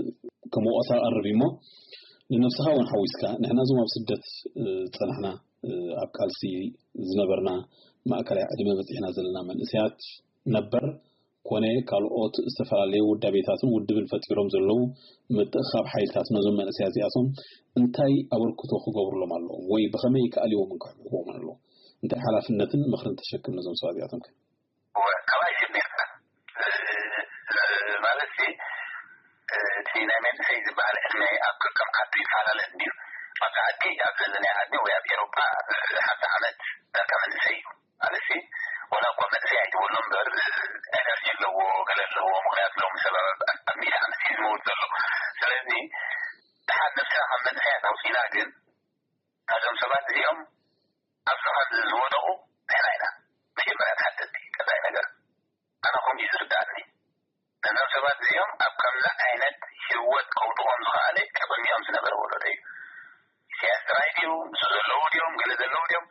ከም ወቐሳ ቀርብ እዩ እሞ ንነብስኻ እውን ሓዊስካ ንሕና እዞም ኣብ ስደት እ፣ ዝፀናሕና እ፣ ኣብ ቃልሲ ዝነበርና ማእከላይ ዕድመ በፂሕና ዘለና መንእሰያት ነበር ኮነ ካልኦት ዝተፈላለዩ ውዳቤታትን ውድብን ፈጢሮም ዘለዉ ምትእኽኻብ ሓይልታት ነዞም መንእሰያት እዚኣቶም እንታይ ኣበርክቶ ክገብሩሎም ኣለዎም ወይ ብኸመይ ክኣልይዎምን ክሕብሕብዎምን ኣለዎም? እንታይ ሓላፍነትን ምኽርን ተሸክም ነዞም ሰባት እዚኣቶም ከ? እወ፣ ካባይ ጀሚርካ እ፣ እ፣ ማለት ሲ፣ እ፣ እቲ ናይ መንእሰይ ዝበሃል ዕድመ ኣብ ከከም ዓዱ ይፈላለ እንድዩ። ኣብ ዓዲ፣ ኣብ ዘዘናይ ዓዲ ወይ ኣብ ኤሮጳ እ፣ ሓምሳ ዓመት ዳርጋ መንእሰይ እዩ። ማለት ሲ፣ ወላ እኳ መንእሰይ ኣይትበሎ እምበር እ፣ ኤነርጂ ኣለዎ፣ ገለ ኣለዎ። ምክንያቱ ሎሚ ሰብ ኣብ ኣብ ሚእቲ ዓመት እዩ ዝመውት ዘሎ። ስለዚ ድሓር ነብስና ካብ መንእሰያት ኣውፂና ግን ካብዞም ሰባት እዚኦም ኣብዚ ከምዚ ዝወደቑ ንሕና ኢና መጀመርያ ተሓተትቲ። ቀዳይ ነገር ኣነ ከምኡ እዩ ዝርዳእኒ። ነዞም ሰባት እዚኦም ኣብ ከምዚ ዓይነት ህይወት ከውድቖም ዝኸኣለ ቅድሚኦም ዝነበረ ወለዶ እዩ። ኢሳያስ ጥራይ ድዩ? ምስ ዘለዉ ድዮም? ገለ ዘለዉ ድዮም?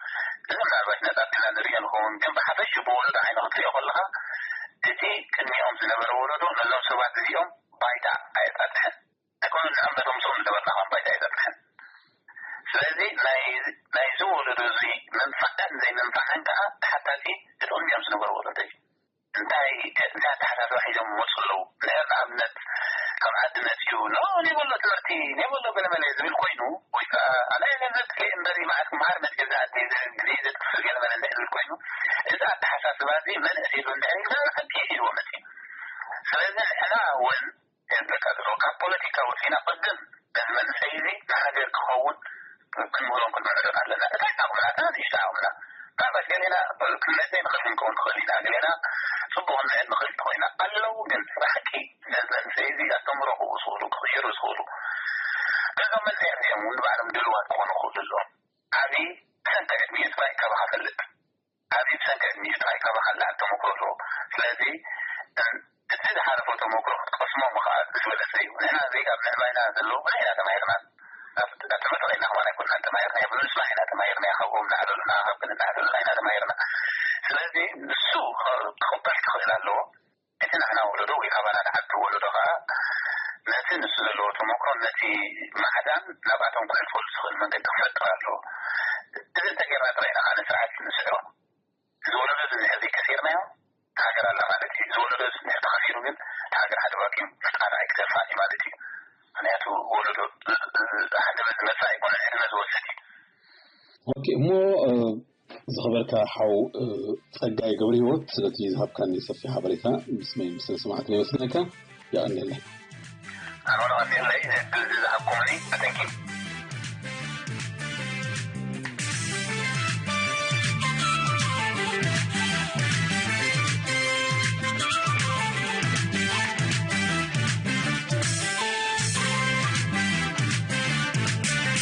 እዚ ምናልባት ነፃ ኣቢልና ንሪኦ ንኸውን፣ ግን ብሓፈሽኡ ብወለዶ ዓይኒ ክትሪኦ ከለኻ እቲ ቅድሚኦም ዝነበረ ወለዶ ነዞም ሰባት እዚኦም ባይታ ኣየጣጥሐን። ኣይኮኑን ንዕምበቶም ምስኦም ዝነበርና ከም ባይታ ኣይጠጥሐን። ስለዚ ናይ ናይዚ ወለዶ እዚ ምንፋዕን ዘይምንፋዕን ከዓ ተሓታቲ እቲ ቅድሚኦም ዝነበሩ ወለዶ እዩ። እንታይ እንታይ ኣተሓሳስባ ሒዞም ይመፁ ኣለዉ? ንኣብነት ካብ ዓዲ መፅኡ ኖ ኔበሎ ትምህርቲ ኔበሎ ገለመለ ዝብል ኮይኑ ወይ ከዓ ኣነ ገንዘብ ትልእ እምበሪ መዓት ክመሃር መፅእ ዝኣቲ ግዜ ዘጥፍእ ገለመለ እንድሕር ዝብል ኮይኑ እዚ ኣተሓሳስባ እዚ መንእስ ኢሉ እንድሕር ኢልና ዓዲ ሒዝዎ መፅእ። ስለዚ ንሕና እውን በቃ ድሮ ካብ ፖለቲካ ወፂና ቅድም ነዚ መንእሰይ እዚ ንሃገር ክኸውን ክንምህሮን ክንምዕዶን ኣለና። እታ ዓቕምና እታ ንእሽቶ ዓቕምና ምናልባት ገሌና ክንመፀ ንኽእል ክንከውን ንኽእል ኢና፣ ገሌና ፅቡቕ ክንምዕድ ንኽእል እንተኾይና ኣለዉ ግን ብሓቂ ነዚ መንእሰይ እዚ ኣስተምህሮ ክህቡ ዝኽእሉ ክቕይሩ ዝኽእሉ ገዞም መንእሰያት እዮም እውን ንባዕሎም ድልዋት ክኾኑ ክኽእሉ ኣለዎም። ዓብዪ ብሰንኪ ዕድሚኡ ጥራይ ካባኻ ፈልጥ። ዓብዪ ብሰንኪ ዕድሚኡ ጥራይ ካባኻ ላዕሊ ተመክሮ ኣለዎ። ስለዚ እቲ ዝሓለፎ ተመክሮ ክትቀስሞም ከዓ ዝበለፀ እዩ። ንሕና ዘይካ ኣብ ምዕባይና ዘለዉ ብዙሕ ኢና ተማሂርና። ኣብ ትምህርቲ ከይድና ከማን ኣይኮንና ተማሂርና፣ ብንስማዕ ኢና ተማሂርና፣ ካብኦም እናዕለሉና ካብ እናዕለሉና ኢና ተማሂርና። ስለዚ ንሱ ክቕበል ክኽእል ኣለዎ። እቲ ንሕና ወለዶ ወይ ካባና ንዓቢ ወለዶ ከዓ ነቲ ንሱ ዘለዎ ተመክሮ ነቲ ማዕዳን ናብኣቶም ክሕልፈሉ ዝኽእል መንገዲ ክፈጥር ኣለዎ። እዚ እንተጌርና ጥራይ ኢና ከዓ ንስርዓት ንስዕሮ። እዚ ወለዶ እዚ እንድሕር ዘይቀሲርናዮ እቲ ሃገር ኣላ ማለት እዩ። እዚ ወለዶ እዚ እንድሕር ተኸሲሩ ግን እቲ ሃገር ሓደ ዋጋ እዩ፣ ፍጣራ ኣይክተርፋን እዩ ማለት እዩ። ምክንያቱ ወለዶ ሓደ በዚ መፃ ኣይኮነ ዕድመ ዝወስድ እዩ። ኦኬ እሞ ዝኸበርካ ሓው፣ እ፣ ጸጋይ ገብረ ህይወት፣ ስለቲ ዝሃብካኒ ሰፊሕ ሓበሬታ ብስመይ ብስም ሰማዕትና የመስግነካ። የቐንየለይ። ኣነ እውን ኣቐንየለይ፣ ነቲ ዕድል ዝሃብኩምኒ። ኣተንኪ።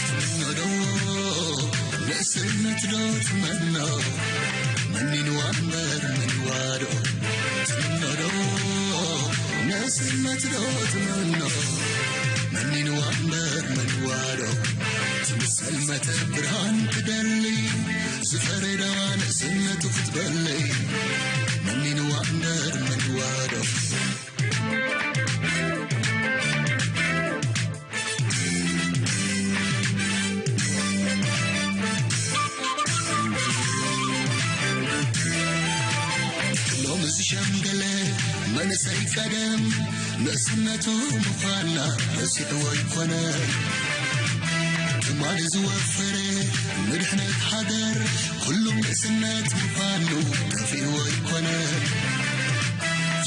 ትምኖ ዶ ንእስነት ዶ ትመኖ? መኒንዋ እምበር መኒዋ ዶ? ትምኖ ዶ ንእስነት ዶ ትመኖ? መኒንዋ እምበር መኒዋ ዶ? ትምሰል መተ ብርሃን ትደሊ፣ ዝፈረዳ ንእስነቱ ክትበሊ። መኒንዋ እምበር መኒዋ ዶ? ሎሚ ዝሸምገለ መንእሰይ ቀደም ንእስነቱ ምዃና ረሲዕዎ ኣይኮነ። ትማሊ ዝወፈረ ንድሕነት ሃገር ኩሉ ንእስነት ምዃኑ ጠፊእዎ ኣይኮነ።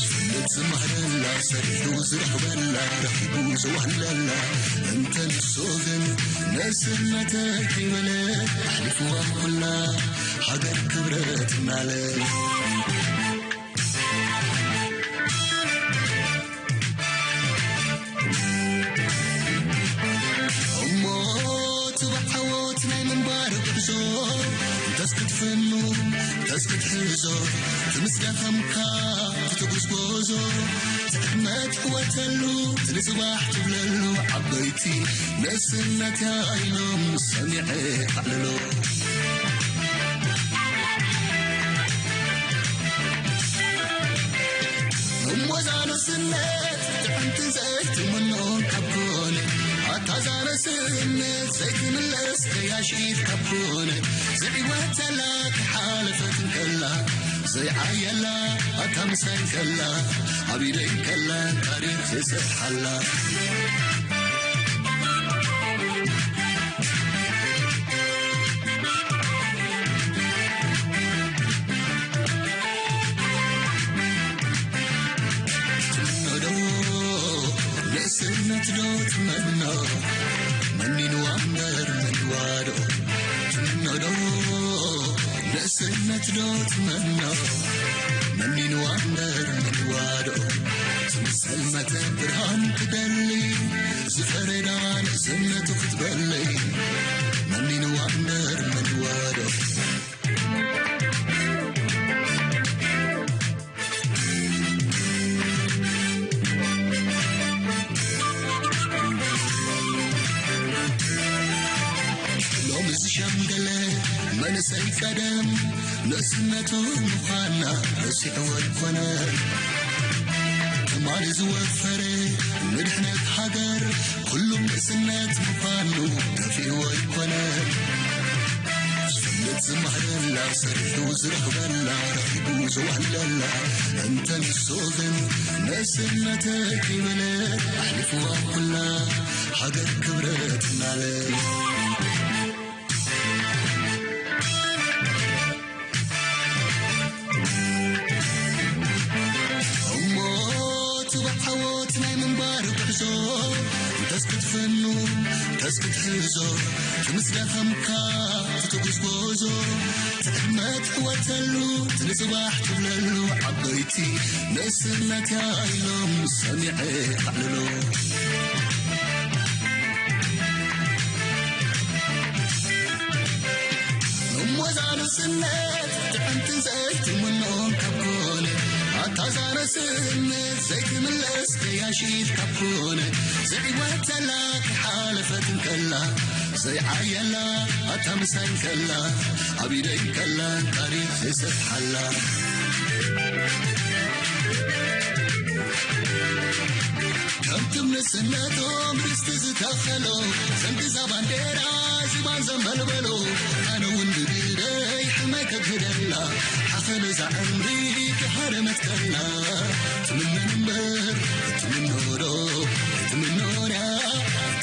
ዝፈልጥ ዝማህረላ፣ ሰሪሑ ዝረኽበላ፣ ረኺቡ ዘዋህለላ፣ እንተ ንሱ ግን ንእስነተይ ከይበለ ኣሕሊፍዋ ኩላ ሃገር ክብረት እናለ። እሞ ትባዕ ዓወት ናይ ምንባር ጉዕዞ እንተስ ክትፍኑ፣ እንተስ ክትሕዞ፣ ትምስ ደኸምካ ትትጉዝጎዞ፣ ትዕመት ሕወተሉ፣ ትንጽባሕ ትብለሉ፣ ዓበይቲ ንእስነትያ ኢሎም ሰሚዐ ኣዕልሎ። እሞ እዛ ንእስነት ጥዕምቲ ዘይትምኖ ካብ ኮነ፣ ኣታ እዛ ንእስነት ዘይትምለስ ከያሺት ካብ ኮነ፣ ዘዕወተላ ከይሓለፈት እንከላ፣ ዘይዓየላ ኣታ ምሳይ እንከላ፣ ኣብ ኢደይ እንከላ ታሪኽ ዘይሰርሓላ። ትምኖ ዶ ንእስነት ዶ ትመኖ? መኒንዋ እምበር መኒዋ ዶ? ትምኖ ዶ ንእስነት ዶ ትመኖ? መኒንዋ እምበር መኒንዋ ዶ? ትምሰል መተ ብርሃን ትደሊ፣ ዝፈረዳ ንእስነቱ ክትበሊ። መኒንዋ እምበር መኒንዋ ዶ? ሎሚ ዝሸምገለ መንእሰይ ቀደም ንእስነቱ ምዃና ረሲዕዎ ኣይኮነ። ትማሊ ዝወፈረ ንድሕነት ሃገር ኩሉ ንእስነት ምዃኑ ጠፊእዎ ኣይኮነ። ዝፈልጥ ዝማህረላ፣ ሰሪሑ ዝረኽበላ፣ ረኺቡ ዘዋህለላ፣ እንተ ንሱ ግን ንእስነተይ ከይበለ ኣሕሊፍዋ ኩላ ሃገር ክብረት እናለ። እሞ እቲ ብዓወት ናይ ምንባር ጉዕዞ እንተስ ክትፍኑ፣ እንተስ ክትሕዞ፣ እቲ ምስ ደኸምካ ትትጉዝጎዞ፣ ትዕመት ሕወተሉ፣ እቲ ንጽባሕ ትብለሉ፣ ዓበይቲ ንእስነትያ ኢሎም ሰሚዐ ኣዕልሎ። እሞ እዛ ንእስነት ጥዕምትን ዘይትምኖን ካብ ኮነ፣ ኣታ እዛ ንእስነት ዘይትምለስ ከያሺት ካብ ኮነ፣ ዘይወተላ ከይሓለፈት እንከላ፣ ዘይዓየላ ኣታ ምሳይ እንከላ፣ ኣብ ኢደይ እንከላ፣ ታሪኽ ዘይሰፍሓላ። ከምቲ ንእስነቶም ርስቲ ዝተኸሎ፣ ሰንዲ እዛ ባንዴራ ዝባን ዘንበልበሎ፣ ኣነ እውን ብግደይ ሕልመይ ከግደላ፣ ሓኸለ እዛ ዕምሪ ተሃረመት ከላ፣ ትምነን እምበር ትምኖ ዶ፣ ትምኖ ድያ፣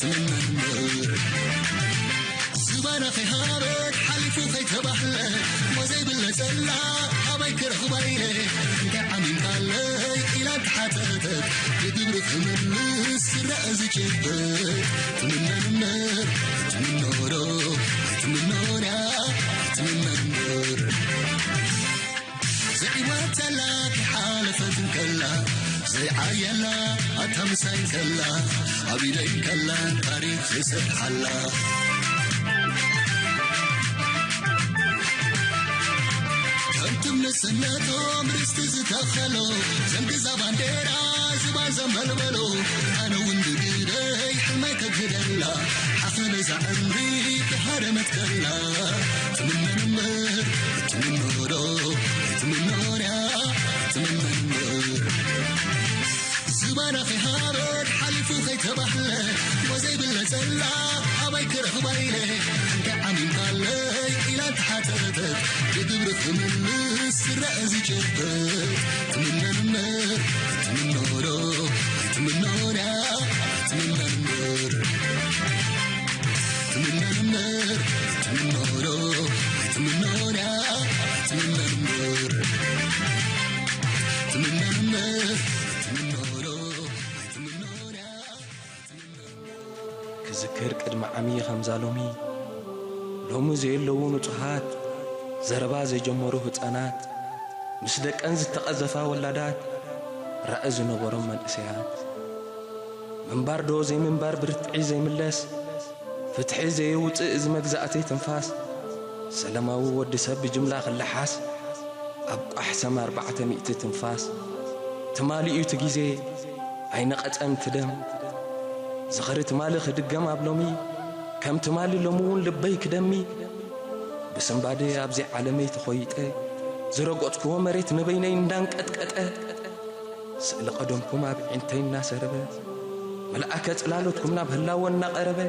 ትምነን እምበር። ዝባና ከይሃበት ሓሊፋ ከይተባህለ እሞ ዘይብለ ዘላ ኣበይ ክረኽባ ኢለ እንታይ ዓሚምካለይ ኢላ እንተሓተተት ብግብሪ ክምልስ ዝረአ ዝጭበጥ ትምነን እምበር ትምኖ ዶ ኣይትምኖን እያ ኣይትምነን እምበር ዘይወተላ ክሓለፈት እንከላ ዘይዓየላ ኣታ ምሳይ እንከላ ኣብ ኢደይ እንከላ ታሪኽ ዝሰርሓላ ከምቲ ምስነቶም ርስቲ ዝተኸሎ ዘንግዛ ባንዴራ ዝባን ዘመልመሎ ኣነ እውን ብግደይ ሕልመይ ከግደላ ሓኸነ ዛዕምሪ ተሃረመት ከላ ትምነን እምበር ትምኖ ዶ ትምኖን እያ ትምነን እምበር ዝባና ከይሃበት ሓሊፉ ከይተባህለ እሞ ዘይብለ ዘላ ኣበይ ክረኽባ ኢለ እንታይ ዓሚምካለይ ኢላ እንተሓተተት ብግብሪ ክምልስ ዝረአ ዝጭበጥ ትምነን እምበር ትምኖ ዶ ኣይትምኖን እያ ኣይትምነን እምበር ትምነን እምበር ትምኖ ዶ ኣይትምኖን እያ ኣይትምነን እምበር ትምነን እምበር ትምኖ ዶ ኣይትምኖን እያ ክዝክር ቅድሚ ዓሚ ከምዛ ሎሚ ሎሚ ዘየለዉ ንጹሃት ዘረባ ዘይጀመሩ ህጻናት ምስ ደቀን ዝተቐዘፋ ወላዳት ራኢ ዝነበሮም መንእሰያት ምንባር ዶ ዘይምንባር ብርትዒ ዘይምለስ ፍትሒ ዘየውጽእ እዚ መግዛእቲ ትንፋስ ሰለማዊ ወዲ ሰብ ብጅምላ ክለሓስ ኣብ ቋሕ ሰም ኣርባዕተ ሚእቲ ትንፋስ ትማሊ እዩ እቲ ግዜ ኣይነቐጸን እቲ ደም ዝኽሪ ትማሊ ክድገም ኣብ ሎሚ ከም ትማሊ ሎሚ እውን ልበይ ክደሚ ብስንባደ ኣብዚ ዓለመይ ተኾይጠ ዝረገጽክዎ መሬት ንበይነይ እንዳንቀጥቀጠ ስእሊ ቀደምኩም ኣብ ዒንተይ እናሰረበ መልኣከ ጽላሎትኩም ናብ ህላወ እናቐረበ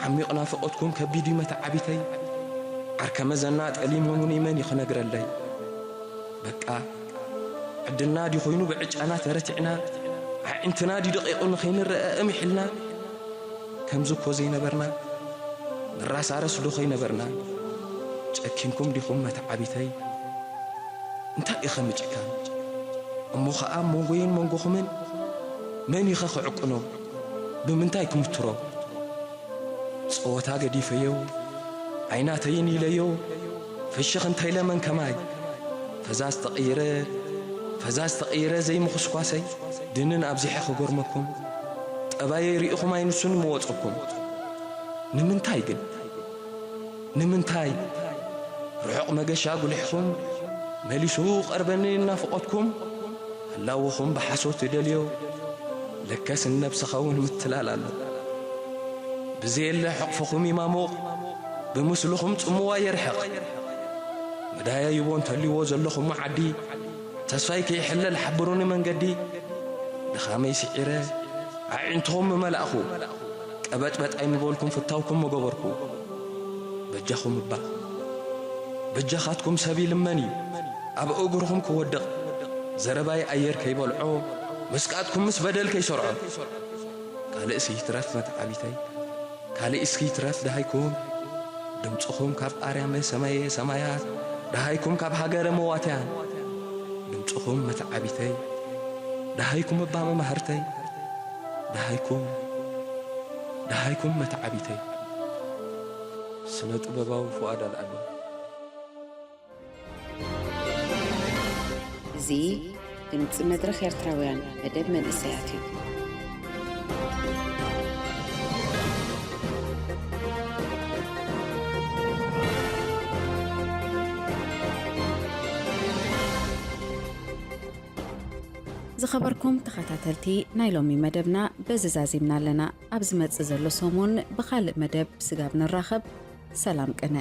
ዓሚቕ ናፍቖትኩም ከቢድ እዩ መተዓቢተይ ዓርከ መዘና ጠሊሙኒ መን እዩ ክነግረለይ በቃ ዕድልና ድዩ ኮይኑ ብዕጫና ተረቲዕና ኣዒንትና ድዩ ደቂቑ ንኸይንረአ እምሒልና ከምዚ እኮ ዘይነበርና ንራሳረስ ዶ ከይነበርና ጨኪንኩም ዲኹም መተዓቢተይ እንታይ ኢኸ ምጭካን እሞ ኸኣ መንጎይን መንጎኹምን መን ኢኸ ክዕቅኖ ብምንታይ ክምትሮ ጸወታ ገዲፈዮ ኣይናተይን ኢለዮ ፍሽኽ እንተኢለ መን ከማይ ፈዛዝ ተቐይረ ፈዛዝ ተቐይረ ዘይምኹስኳሰይ ድንን ኣብዚሐ ክጎርመኩም ጠባየይ ርኢኹም ኣይንሱን ምወጸኩም ንምንታይ ግን ንምንታይ ርሑቕ መገሻ ጉልሕኹም መሊሱ ቀርበኒ እናፍቖትኩም ህላወኹም ብሓሶት ይደልዮ ለከስ ንነብስኻ እውን ምትላል ኣሎ ብዘየለ ሕቕፍኹም ይማሙቕ ብምስልኹም ጽምዋ የርሕቕ መዳያይቦ እንተልይዎ ዘለኹም ዓዲ ተስፋይ ከይሕለል ሓብሩኒ መንገዲ ድኻመይ ስዒረ ኣዒንትኹም ምመላእኹ ቀበጥበጥ ኣይምበልኩም ፍታውኩም ምገበርኩ በጃኹም እባ በጃኻትኩም ሰብ ይልመን እዩ ኣብ እግርኹም ክወድቕ ዘረባይ ኣየር ከይበልዖ ምስቃጥኩም ምስ በደል ከይሰርዖ ካልእስ ይትረፍ መትዓቢተይ ካልእስ ይትረፍ ደሃይኩም ድምፅኹም ካብ ኣርያመ ሰማየ ሰማያት ደሃይኩም ካብ ሃገረ መዋትያን ድምፅኹም መትዓቢተይ ደሃይኩም እባ መማህርተይ ደሃይኩም ደሃይኩም መትዓቢተይ ስነ ጥበባዊ ፍቓድ ኣልኣሚ እዚ ድምፂ መድረኽ ኤርትራውያን መደብ መንእሰያት እዩ። ዝኸበርኩም ተኸታተልቲ ናይ ሎሚ መደብና በዚ ዛዚምና ኣለና። ኣብ ዝመጽእ ዘሎ ሰሙን ብኻልእ መደብ ስጋብ ንራኸብ፣ ሰላም ቅነ።